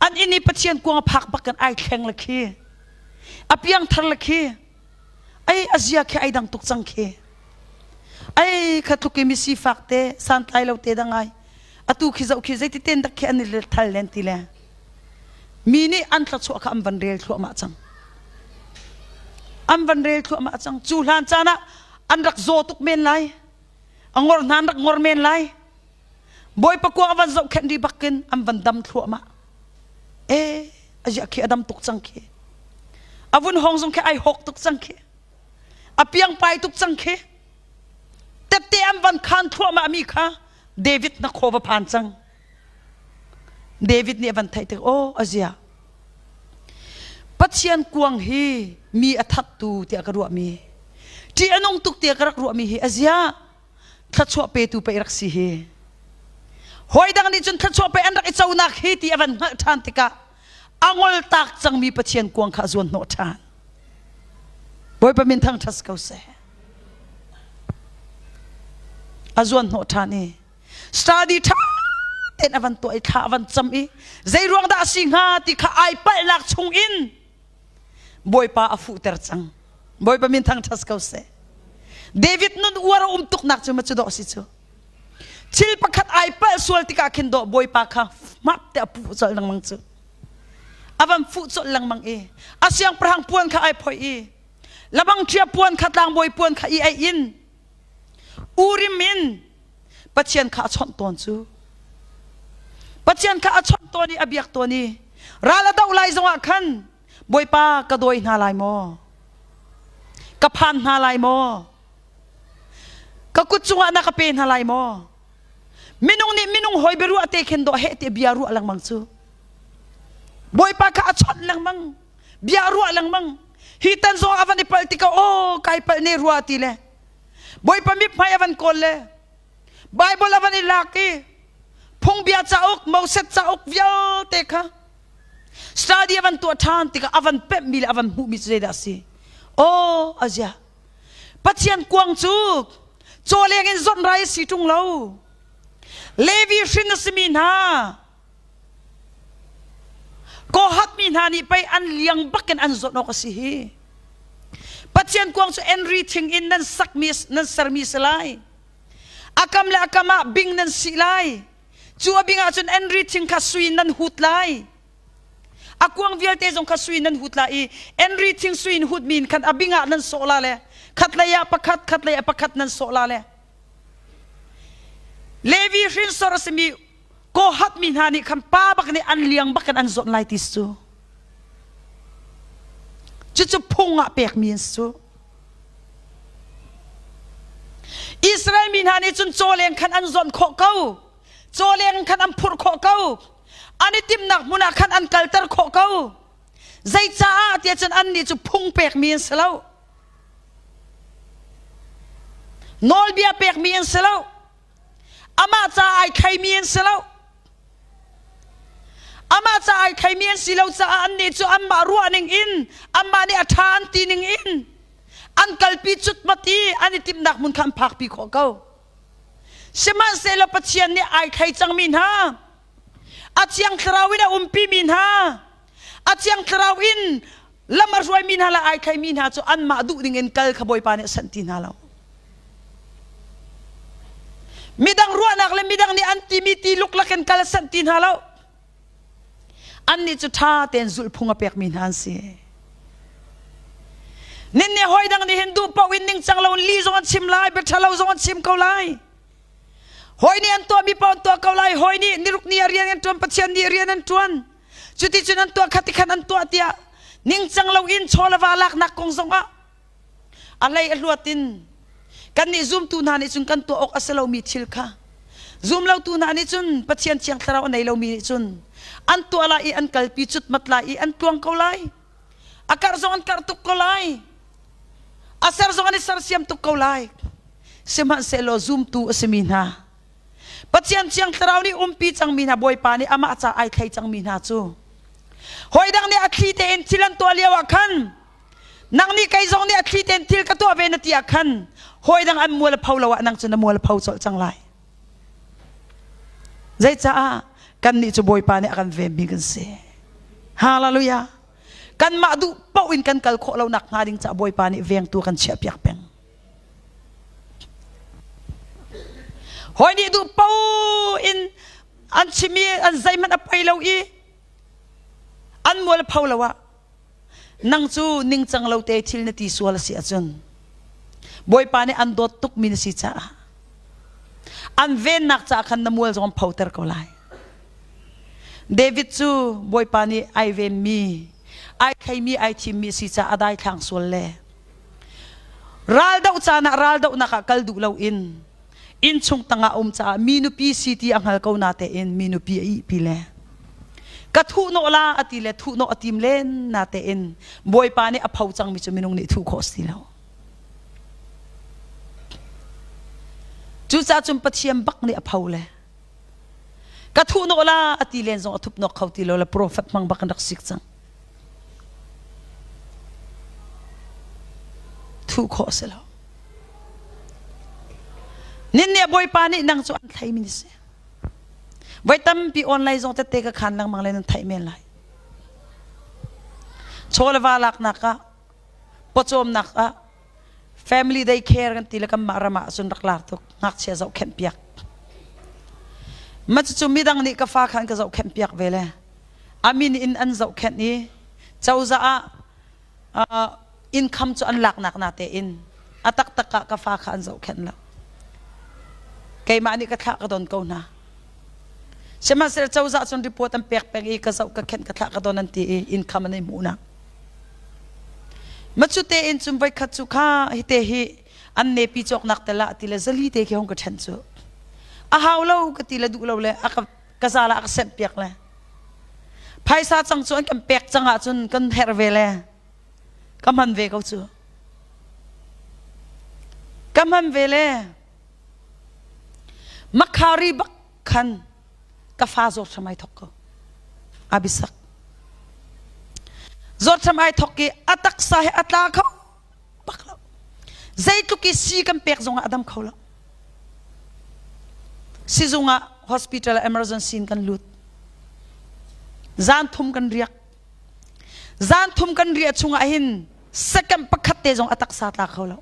an inn i Pathian kuang a phak bak kan ai thleng le khi a piangthar le khi ai a zia khi ai dang tuk cang khi ai kha tluk i mi sifak te santlai lo te dang ai atu khi zoh khi zeiti ten dak khi an i thal len ti le mi nih an thluachuah kha an van rel thluahmah cang an van rel thluahmah cang cu hlan caan ah an rak zaw tuk men lai a ngor hna an rak ngor men lai Bawipa kuang van zohkhenh ri bakin an van dam thluahmah. E aziah khi a dam tuk cang khi. A vun hong zong khi ai hawk tuk cang khi. A piang pai tuk cang khi. Tette an van khan thluahmah mi kha David na khaw va phan cang. David nih a van theih tik oh azia Pathian kuang hi mi a thattu tiah ka ruahmi ṭih a nung tuk tiah ka rak ruahmi hi azia thluachuah petu pei rak si hi hawi dang nih cun thluachuah pe an rak i conak hi ti a van hngalh ṭhan tikah a ngol tak cangmi Pathian kuang kha a zuan hnawh ṭhan Bawipa min thangṭhat ko seh a zuan hnawh ṭhan i study ṭha tein a van tuah i thla a van cam i zei ruang dah a si hnga ti kha ai palhnak chung in Bawipa a fuhter cang. Bawipa min thangṭhat ko seh. David nun uar a um tuknak cu ma cu dawh si cu. Thil pakhat ai palh sual tikah khin dawh Bawipa kha map te a puh colh lengmang cu. A van fuh colh lengmang i a siangpahrang puan kha ai phoih i labang ṭhia puan kha tlangbawi puan kha i aih in Urim in Pathian kha a chawnh tawn cu. Pathian kha a chawnh tawn i a biak tawn i ral a doh lai zongah khan Bawipa ka dawi hna lai maw? Ka phan hna lai maw? Ka kut cungah na ka pe hna lai maw? Minung nih minung hawi biaruah te khin dawh heh ti bia ruah lengmang cu. Bawipa kha a chawnh lengmang, bia ruah lengmang. Hi tan zong a van i palh tikah aw kai palh ne rua ti le Bawipa mithmai a van kawl le Bible a van i lak i phungbia cauk Moses cauk vialte kha study a van tuah ṭhan tikah a van pemhmi le a van hmuhmi cu zeidah a si? Aw azia Pathian kuang cu cawleng in zawnh rai a si ṭung lo. Levi hrin a simi hna Kohath mi hna nih pei an liang bakin an zawnh awk a si hi. Pathian kuang cu Enri thing in nan sakmi nan sermi si lai. A kam le a kam ah bing nan sih lai. Cu a bing ah cun Enri thing kha sui in nan hut lai. A kuang vialte zong kha sui in nan hut lai i Enri thing sui in hutmi in khan a bing ah nan sawh la le khatlei ah pakhat khatlei ah pakhat nan sawh la le Levi hrinsor a simi Kohath mi hna nih khan pa bak nih an liang bak in an zawnh lai ti cu. Cucu phung ah pekmi an si cu. Israel mi hna nih cun cawleng khan an zawnh khawh ko. Cawleng khan an phurh khawh ko. An i timhnak hmun ah khan an kalter khawh ko. Zeicaah tiah cun annih cu phung pekmi an si lo. Nawlbia pekmi an si lo. Amah ca ai thlaimi an si lo. Amah ca ai thlaimi an si lo caah annih cu anmah ruah ning in anmah nih a ṭha an ti ning in an kalpi cutmat i an i timhnak hmun kha an phakpi khawh ko. Sihmanhsehlaw Pathian nih ai thlei cangmi hna, a Thiang Thlarau in a umpimi hna, a Thiang Thlarau in lam a hruaimi hna le ai thlaimi hna cu anmah duh ding in kal kha Bawipa nih a sanh ti hna lo. Midang ruahnak le midang nih an timi ti luklak in kal a sanh ti hna lo. Annih cu ṭha tein zulhphung a pekmi hna an si. Nin nih hawi dang nih hin duh paoh in ningcang lo in li zong an chim lai, bia ṭha lo zong an chim ko lai. Hawi nih an tuahmi paoh an tuah ko lai. Hawi nih niruk ni ah rian an ṭuan, Pathian nih rian an ṭuan. Cuticun an tuah kha ti khan an tuah tiah ningcang loin chaw le va laknak kong zongah a hlei a hluat in kannih zumtu hna nih cun kan tuah awk a si lomi thil kha zumlotu hna nih cun Pathian Thiang Thlarau a nei lomi nih cun an tuah lai i an kalpi cutmat lai i an tluang ko lai. A karh zong an karh tuk ko lai. A ser zong an i sersiam tuk ko lai. Sihmanhsehlaw zumtu a simi hna Pathian Thiang Thlarau nih umpi cangmi hna Bawipa nih amah ca ai thlei cangmi hna cu hawi dang nih a thli tein thil an tuah lio ah khan nang nih kei zong nih a thli tein thil ka tuah ve na ti ah khan hawi dang an mual a pho lo ah nang cu na mual a pho colh cang lai. Zeicaah kannih cu Bawipa nih a kan venmi kan si. Hallelujah. Kanmah duh paoh in kan kal khawh lo nak hnga ding caah Bawipa nih vengtu kan chiah piak peng. Hawi nih duh paoh in an chim i an zeihmanh a poi lo i an mual pho lo ah nang cu ningcang lo te thil na ti sual a si ahcun Bawipa nih an dawt tukmi na si caah an vennak caah khan na mual zong an photer ko lai. David cu Bawipa nih ai venmi, ai theimi, ai thimmi a si caah a daithlang sual le Raldoh caan ah raldohnak ah kal duh loin innchung tangah a um caah mi nupi si ti a hngal ko na tein mi nupi a ihpi le ka thuhnawh la a ti le thuhnawh a tim len na tein Bawipa nih a pho cangmi cu minung nih thuh khawh si lo. Cucaah cun Pathian bak nih a pho le ka thuhnawh la a ti len zong a thupnawk kho ti lo le profet hmang bak an rak sik cang. Thuh khawh a si lo. Ninni Bawipa nih nang cu an thlei mi si. Voi tampi online zong tette ka khan lengmang le nan theih men lai. Chaw le va laknak ah, pawcawmnak ah, family day care kan ti le kanmah ram ah cun rak lar tuk ngakchia zohkhenh piak. Ma cucu midang nih ka fa khan ka zohkhenh piak ve le a min in an zohkhenh i cozah ah income cu an laknak na tein a taktak ah ka fa kha an zohkhenh lo. Keimah nih ka thlah ka don ko hna. Sihmanhsehlaw cozah cun report an pek peng i ka zoh ka khenh ka thlah ka don an ti i income an ei hmuhnak. Ma cu tein cun voikhat cu kha hite hi an nepi cawknak tel ah ti le zali te khi hong ka ṭhen cu. A hau lo ka ti le duh lo le a ka ka zal ah a ka semh piak le phaisa cang cu an kan pek cang ahcun kan herh ve le ka hman ve ko cu ka hman ve le makhari bak khan ka fa zawt hram ai thok ko abisak zawt hram ai thok i a taksa he a tla kho bak lo zeitluk i si kan pek zongah a dam kho lo sizung ah. Hospital emergency in kan lut. Zan thum kan riak. Zan thum kan riah chungah hin second pakhat te zong a taksa tla kho lo.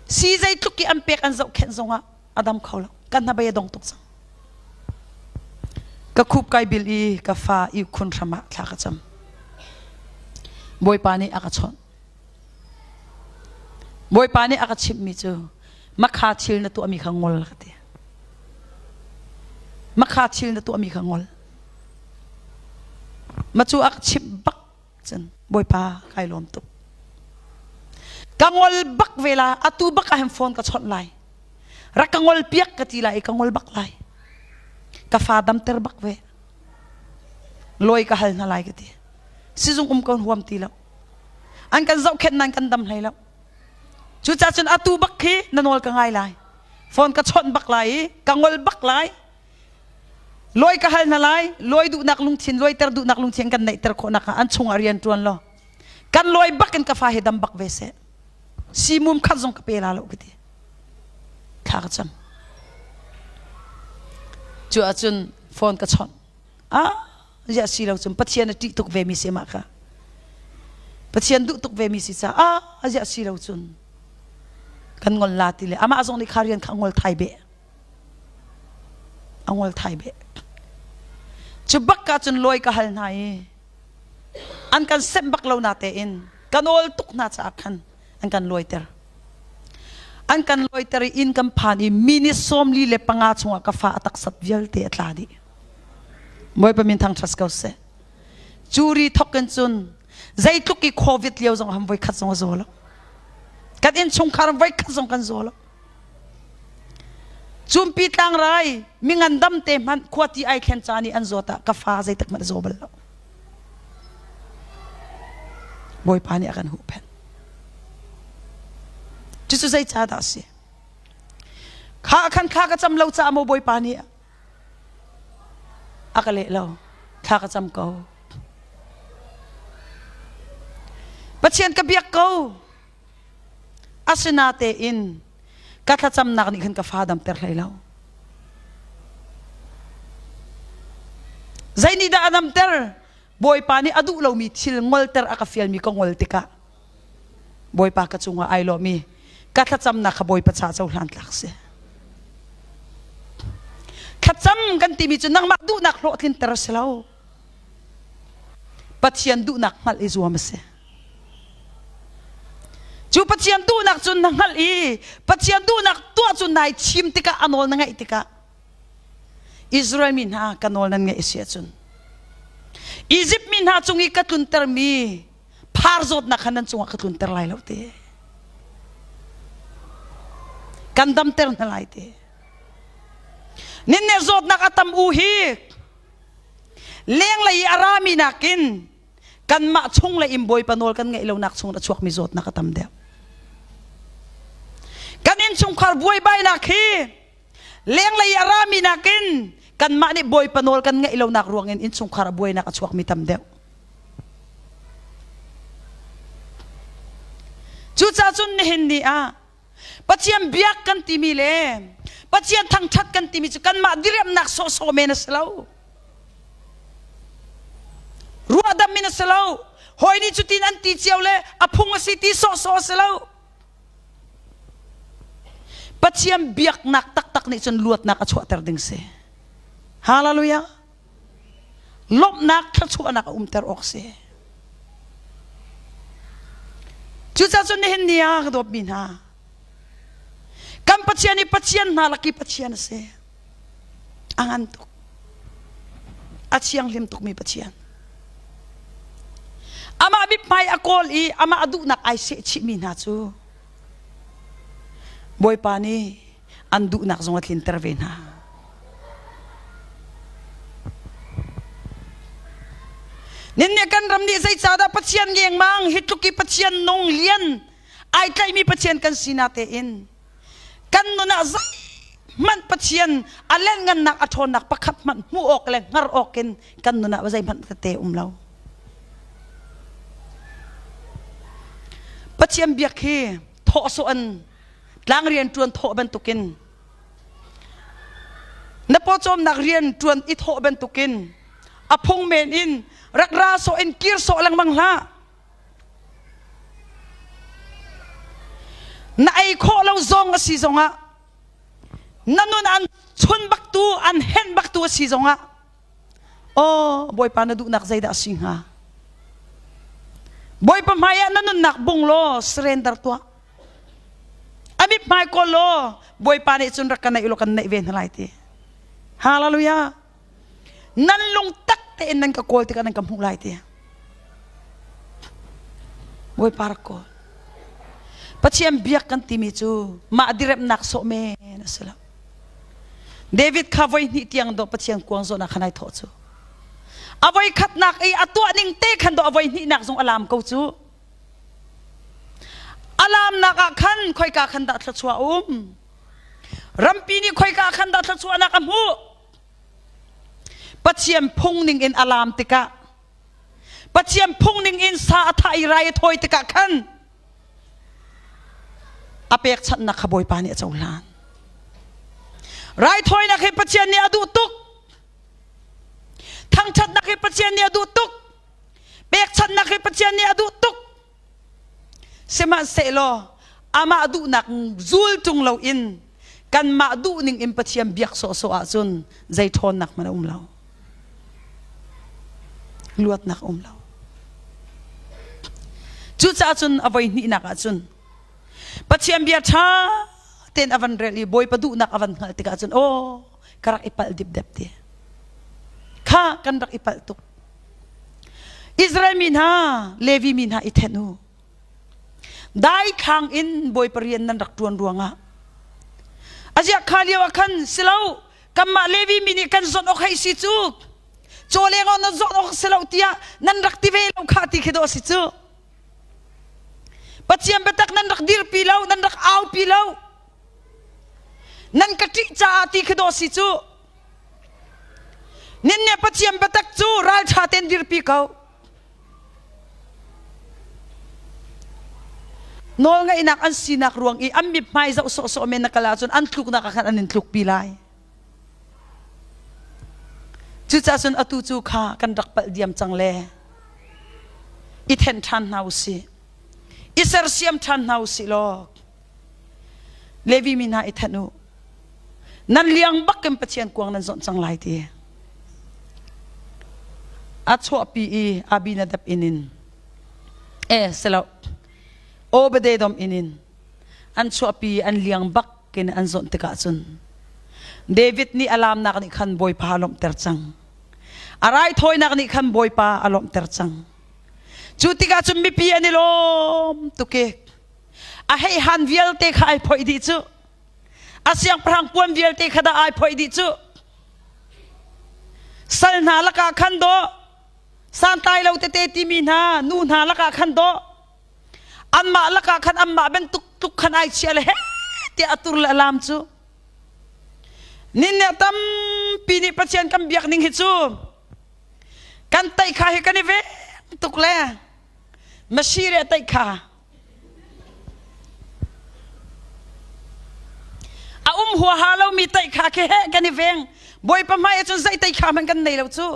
Si zeitluk i an pek an zohkhenh zongah a dam kho lo. Kan hnabei a dong tuk cang. Ka khup kai bil i ka fa i khun hram ah thla ka cam. Bawipa nih a ka chawnh. Bawipa nih a ka chimhmi cu makha thil na tuahmi kha ngol ka ti. Makha thil na tuahmi kha ngol. Ma cu a ka chimh bak cun Bawipa kai lawm tuk. Ka ngol bak ve la atu bak ah hin phone ka chawnh lai. Rak ka ngol piak ka ti lai i ka ngol bak lai. Ka fa damter bak ve. Lawi ka hal hna lai ka ti. Sizung um ko huam ti lo. An kan zohkhenh nan kan dam hlei lo. Cucaah cun atu bak khi na nawl ka ngai lai. Phone ka chawnh bak lai i ka ngol bak lai. Lawi ka hal hna lai. Lawi duhnak lungthin, lawiter duhnak lungthin kan neihter khawh nakhnga an chungah rian ṭuan law. Kan lawi bak in ka fa hi dam bak ve seh. Simum khat zong ka pe la lo ka ti. Thla ka cam. Cu ahcun phone ka chawnh. Ah, ziah si lo cun Pathian a ṭih tuk ve mi si mah kha. Pathian duh tuk ve mi si caah ah ziah si lo cun kan ngol la ti le amah zong nih kha rian kha ngol thai beh. A ngol thai beh. Cu bak ka cun lawi ka hal hna i an kan semh bak lo na tein ka nawl tuk hna caah khan an kan lawiter. An kan lawiter i inn kan phan i minute 45 chungah ka fa a taksat vialte a tla dih. Bawipa min thangṭhat ko seh. Curi thok in cun zeitluk i COVID lio zong ham voikhat zong a zaw lo. Kan innchungkhar voikhat zong kan zaw lo. Cumpi tlangrai mi ngandam te hmanh khuati ai thlen caan i an zawt ah ka fa zeitik hmanh a zaw bal lo. Bawipa nih a kan huhphenh. Cucu zeicah dah a si? Kha khan thla ka cam lo caah maw Bawipa nih a ka leh lo. Thla ka cam ko. Pathian ka biak ko. Asinatein ka thlacamnak nih khan ka fa damter hlei lo. Zei nih dah a damter? Bawipa nih a duh lomi thil ngolter a ka fialmi ka ngol tikah Bawipa ka cungah ai lawmi ka thlacamnak kha Bawipa ca cohlan tlak si. Thlacam kan timi cu nangmah duhnak hlawhtlinter a si lo. Pathian duhnak hngalh i zuam a si. Cu Pathian duhnak cu na hngalh i Pathian duhnak tuah cu nai thim tikah a nawl na ngaih tikah Israel mi hna ka nawl nan ngaih a si ahcun Izipt mi hna cung i ka tluntermi phar zawtnak kha nan cungah ka tlunter lai lo te. Kan damter hna lai te. Ninne zawtnak a tam u hi lenglei i a rami nakin kanmah chung le in Bawipa nawl kan ngeih lonak chung a chuakmi zawtnak a tam deuh. Kan innchungkhar buaibainak hi lenglei i a rami nakin kanmah nih Bawipa nawl kan ngeih lonak ruangin innchungkhar a buainak a chuakmi tam deuh. Cucaah cun nihin ni ah Pathian biak kan timi le Pathian thangṭhat kan timi cu kanmah diriamnak sawhsawh men a si lo. Ruahdam in a si lo. Hawi nih cutin an ti cio le a phung a si ti sawhsawh a si lo. Pathian biaknak taktak nih cun luatnak a chuahter ding si. Hallelujah. Lawmhnak thluachuahnak a umter awk si. Cucaah cun nihin ni ah ka dawtmi hna, kan Pathian hi Pathian hna lak i Pathian a si. A ngan tuk. A thianghlim tukmi Pathian. Amah mithmai a kawl i amah a duhnak ai sehchihmi hna cu Bawipa nih an duhnak zong a tlinter ve hna. Ninnih kan ram nih zeicahdah Pathian ngengmang hi tluk i Pathian nung lian ai tlaihmi Pathian kan si na tein kan nun ah zeihmanh Pathian a lengngannak a ṭhawnnak pakhat hmanh hmuh awk le hngar awk in kan nun ah zeihmanh tete um lo. Pathian biak hi thawh sawh an tlang rian ṭuan thawh bantukin. Na pawcawmnak rian ṭuan i thawh bantukin a phung men in rak ra sawh in kir sawh lengmang hlah. Na ei khawh lo zong a si zongah na nun an chun baktu an henh baktu a si zongah aw Bawipa na duhnak zeidah a si hnga? Bawipa hmaiah na nunnak bung law surrender tuah. A mithmai kawl law Bawipa nih cun rak ka naih law kan naih ve hna lai ti. Hallelujah. Nan lung tak tein nan ka kawl tikah nan ka hmuh lai ti. Bawipa rak kawl. Pathian biak kan timi cu mah diremnak sawh men a si lo. David kha voi hnih tiang dawh Pathian kuang zawhnak khan ai thawh cu. A voi khatnak i a tuah ning te khan dawh a voi hnihnak zong a lam ko cu. A lamnak ah khan khoika khan dah thluachuah a um? Rampi nih khoika khan dah thluachuahnak a hmuh? Pathian phung ning in a lam tikah Pathian phung ning in sa a thah i rai a thawi tikah khan a pekchanhnak kha Bawipa nih a cohlan. Raithawinak hi Pathian nih a duh tuk. Thangṭhatnak hi Pathian nih a duh tuk. Pekchanhnak hi Pathian nih a duh tuk. Sihmanhsehlaw amah duhnak zul ṭung loin kanmah duhning in Pathian biak sawhsawh ahcun zei ṭhawnnak hmanh a um lo. Luatnak a um lo. Cucaah cun a voi hnihnak ahcun Pathian bia ṭha tein a van rel i Bawipa duhnak a van hngalh tikah cun aw ka rak i palh dipdep ti. Kha kan rak i palh tuk. Israel mi hna, Levi mi hna i then u. Daithlang in Bawipa rian nan rak ṭuan ruangah aziah kha lio ah khan silo kanmah Levi mi nih kan zawt awk hei si cu caw leng ah nan zawt awk si lo tiah nan rak ti ve lo kha ti khi dawh si cu Pathian biatak nan rak dirpi lo nan rak aupi lo nan ka ṭih caah ti khi dawh si cu Nin nih Pathian biatak cu ralṭha tein dirpi ko. Nawlngaihnak an sinak ruang i an mithmai zoh sawhsawh men na kal ahcun an tluknak ah khan an in tlukpi lai. Cucaah cun atu cu kha kan rak palh diam cang le i then ṭhan hna u sih. I sersiam ṭhan hna u sih law Levi mi hna i then u. Nan liang bak in Pathian kuang nan zawnh cang lai ti. A chuahpi i Abinadab inn in eh silo Obededom inn in an chuahpi an liang bak in an zawnh tikah cun David nih a laamnak nih khan Bawipa a lawmhter cang. A raithawinak nih khan Bawipa a lawmhter cang. Cu tikah cun mipi an i lawm tuk i a heihan vialte kha ai phoih dih cu a siangpahrang puan vialte kha dah ai phoih dih cu sal hna lakah khan dawh santlai lo tete timi hna nu hna lakah khan dawh anmah lakah khan anmah bantuk tluk khan ai chia le he tiah a tur le a lam cu nin tampi nih Pathian kan biak ning hi cu kan taih kha hi kan i veng tuk le Masire taih kha a um huaha lomi taih kha khi he kan i veng bawipa hmai ahcun zei taih kha hmanh kan nei lo cu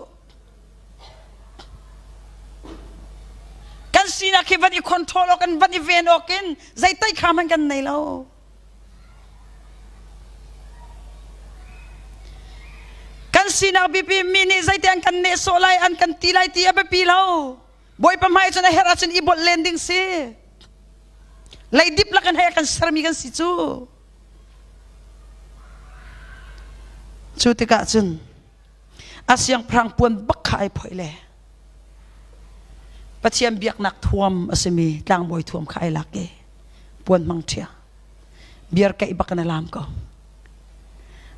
kan sinak hi van i control awk in van i ven awk in zei taih kha hmanh kan nei lo kan sinak biapi mi nih zeite an kan nehsawh lai an kan ti lai ti a biapi lo Bawipa hmai cun a herh ahcun i bolh len ding si. Leidip lakin hei a kan sermi kan si cu. Cu tikah cun a siangpahrang puan bak kha ai phoih le Pathian biaknak thuam a simi tlangbawi thuam kha ai lak i puan hmang ṭhia biar keih bak in a lam ko.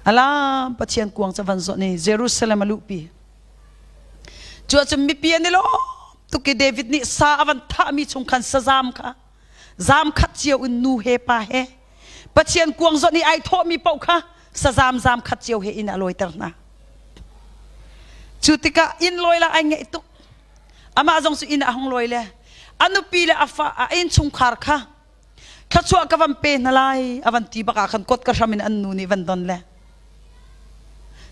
A lam Pathian kuang ca van zawh ni Jerusalem a luhpi. Cu ahcun mipi an i lawm tuk i David nih sa a van thahmi chung khan sazam kha zam khat cio in nu he pa he Pathian kuang zawnh i ai thawhmi paoh kha sazam zam khat cio he inn a lawiter hna. Cu tikah inn lawi la ai ngeih tuk. Amah zong cu inn a hung lawi le a nupi le a fa a innchungkhar kha thluachuah ka van pe hna lai a van ti bak ah khan kot ka hram in an nu nih van don le.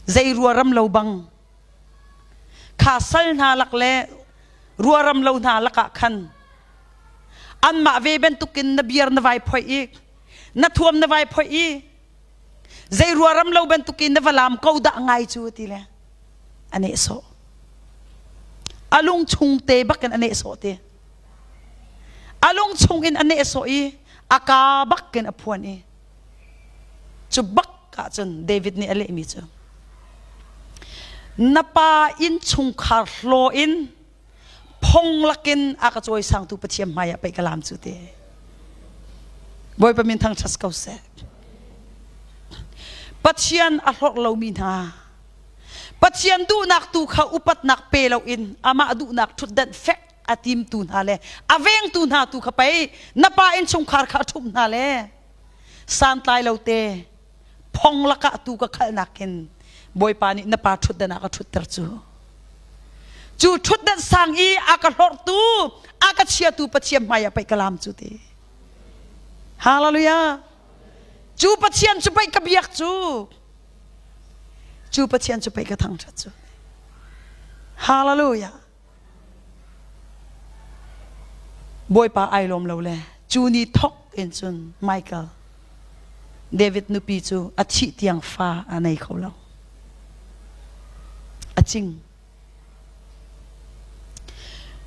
Zei ruaram lo bang kha sal hna lak le ruaram lo hna lakah khan anmah ve bantukin na biar na vai phoih i na thuam na vai phoih i zei ruaram lo bantukin na va lam ko dah ngai cu ti le a nehsawh. A lung chung te bakin a nehsawh ti. A lung chung in a nehsawh i a ka bakin a phuan i cu bak ahcun David nih a lehmi cu na pa innchungkhar hlaw in phong lakin a ka cawisangtu Pathian hmai ah pei ka lam cu ti. Bawipa min thangṭhat ko seh. Pathian a hlorh lomi hna Pathian duhnak tu kha upatnak pe loin amah duhnak ṭhutdanh fek a timtu hna le a vengtu hna tu kha pei na pa innchungkhar kha a ṭhumh hna le santlai lo te phong lakah tu ka khalhnak in Bawipa nih na pa ṭhutdan ah ka ṭhutter cu. Cu ṭhutdan sang i a ka hlorhtu, a ka chiatu Pathian hmai ah pei ka lam cu ti. Hallelujah. Cu Pathian cu pei ka biak cu. Cu Pathian cu pei ka thangṭhat cu. Hallelujah. Bawipa ai lawm lo le cu ni thok in cun Michael David nupi cu a thih tiang fa a nei kho lo. A cing.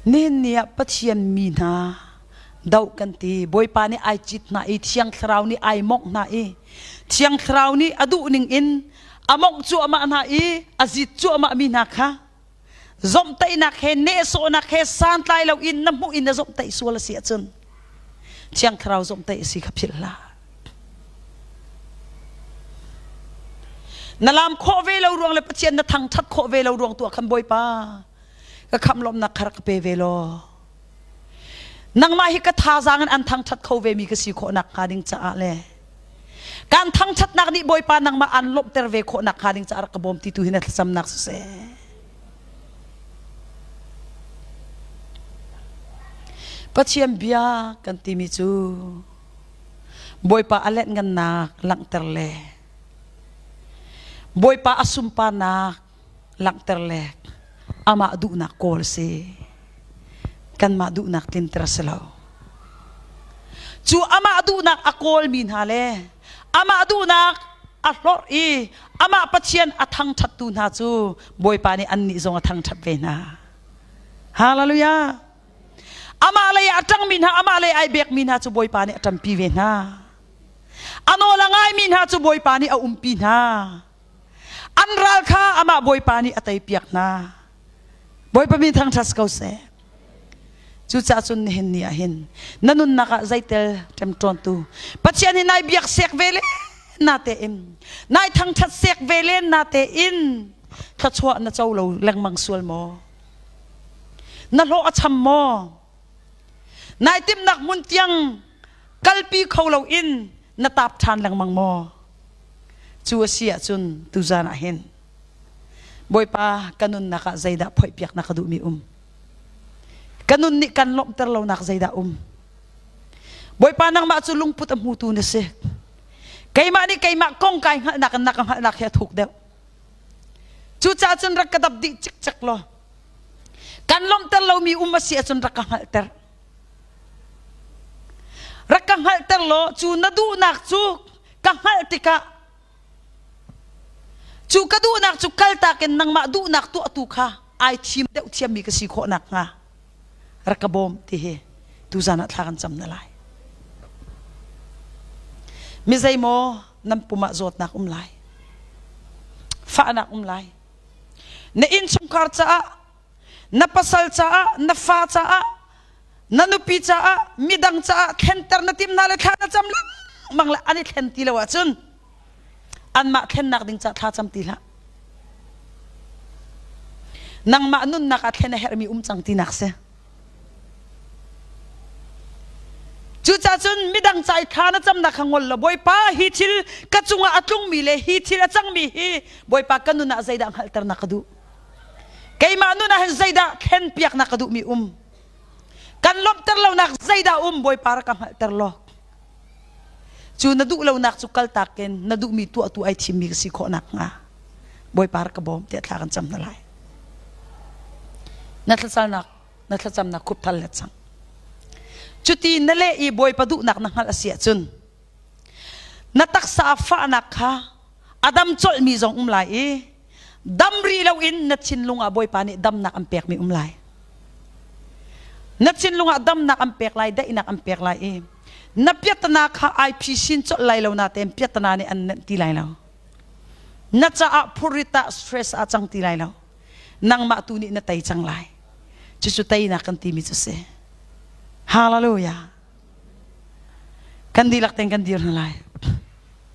Nihin ni ah Pathian mi hna doh kan ti. Bawipa nih ai cit hna i Thiang Thlarau nih ai mongh hna i Thiang Thlarau nih a duh ning in a mongh cuahmah hna i a zit cuahmah mi hna kha zomhtaihnak he nehsawhnak he santlai lo in na hmuh in na zomhtaih sual a si ahcun Thiang Thlarau zomhtaih a si kha philh hlah. Na lam khawh ve lo ruang le Pathian na thangṭhat khawh ve lo ruang tu ah khan Bawipa ka khamh lawmhnak kha rak ka pe ve law nangmah hi ka thazaang in an thangṭhat kho ve mi ka si khawh nak hnga ding caah le kan thangṭhatnak nih Bawipa nangmah an lawmhter ve khawh nak hnga ding caah rak ka bawm ti tu hi na thlacamnak siseh. Pathian bia kan timi cu Bawipa a letngannak langhter le Bawipa a sunparnak langhter le amah duhnak kawl si. Kanmah duhnak tlinter a si lo. Cu amah duhnak a kawlmi hna le amah duhnak a hlorh i amah Pathian a thangṭhattu hna cu Bawipa nih annih zong a thangṭhat ve hna. Hallelujah! Amah lei ah a ṭangmi hna, amah lei ai bekmi hna cu Bawipa nih a ṭampi ve hna. A nawl a ngaimi hna cu Bawipa nih a umpi hna. An ral kha amah Bawipa nih a teipiak hna. Bawipa min thangṭhat ko seh. Cucaah cun nihin ni ah hin na nunnak ah zeitel ṭemṭawntu Pathian hi nai biak sek ve len na tein nai thangṭhat sek ve len na tein thluachuah na co lo lengmang sual maw? Na hlawh a cham maw? Nai timhnak hmun tiang kalpi kho loin na tap ṭhan lengmang maw? Cu a si ahcun tuzan ah hin Bawipa ka nunnak ah zeidah phoihpiak na ka duhmi um? Ka nun nih kan lawmhter lonak zeidah um? Bawipa nangmah cu lungput a hmutu na si. Keimah nih keimah kong kai hngalhnak in na ka hngalhnak hi a thuk deuh. Cucaah cun rak ka dap dih cikcek law kan lawmhter lomi um a si ahcun rak ka hngalhter. Rak ka hngalhter law cu na duhnak cu ka hngalh tikah cu ka duhnak cu kaltak in nangmah duhnak tuahtu kha ai thim deuh thiammi ka si khawh nakhnga rak ka bawm ti hi tuzan ah thla kan cam na lai. Mi zeimaw nan pum ah zawtnak um lai, fahnak um lai. Na innchungkhar caah, na pasal caah, na fa caah, na nupi caah, midang caah thlenter na tim hna le thla na cam lengmang le an i thlen ti lo ahcun anmah thlennak ding caah thla cam ti hlah. Nangmah nunnak ah thlen a herhmi um cang tinak si. Cucaah cun midang ca i thla na camnak kha ngol law Bawipa hi thil ka cungah a tlungmi le hi thil a cangmi hi Bawipa ka nun ah zeidah hngalhternak ka duh? Keimah nun ah hin zeidah thlenpiaknak ka duhmi um? Kan lawmhter lonak zeidah um? Bawipa rak ka hngalhter law. Cu na duh lonak cu kaltak in na duhmi tuahtu ai thimmi ka si khawh nakhnga. Bawipa rak ka bawm tiah thla kan cam hna lai. Na thlacalnak na thlacamnak khupthal let cang. Cuti na leh i Bawipa duhnak na hngalh a si ahcun na taksa fahnak kha a dam colhmi zong um lai i dam rih loin na thinlung ah Bawipa nih damnak an pekmi um lai. Na thinlung ah damnak an pek lai, daihnak an pek lai i na piatana kha ai phisin colh lai lo natein piatana nih an nenh ti lai lo. Na caah phurrit ah stress ah cang ti lai lo. Nangmah tu nih na tei cang lai. Cucu teinak kan timi cu si. Hallelujah. Kan dihlak tein kan dir hna lai.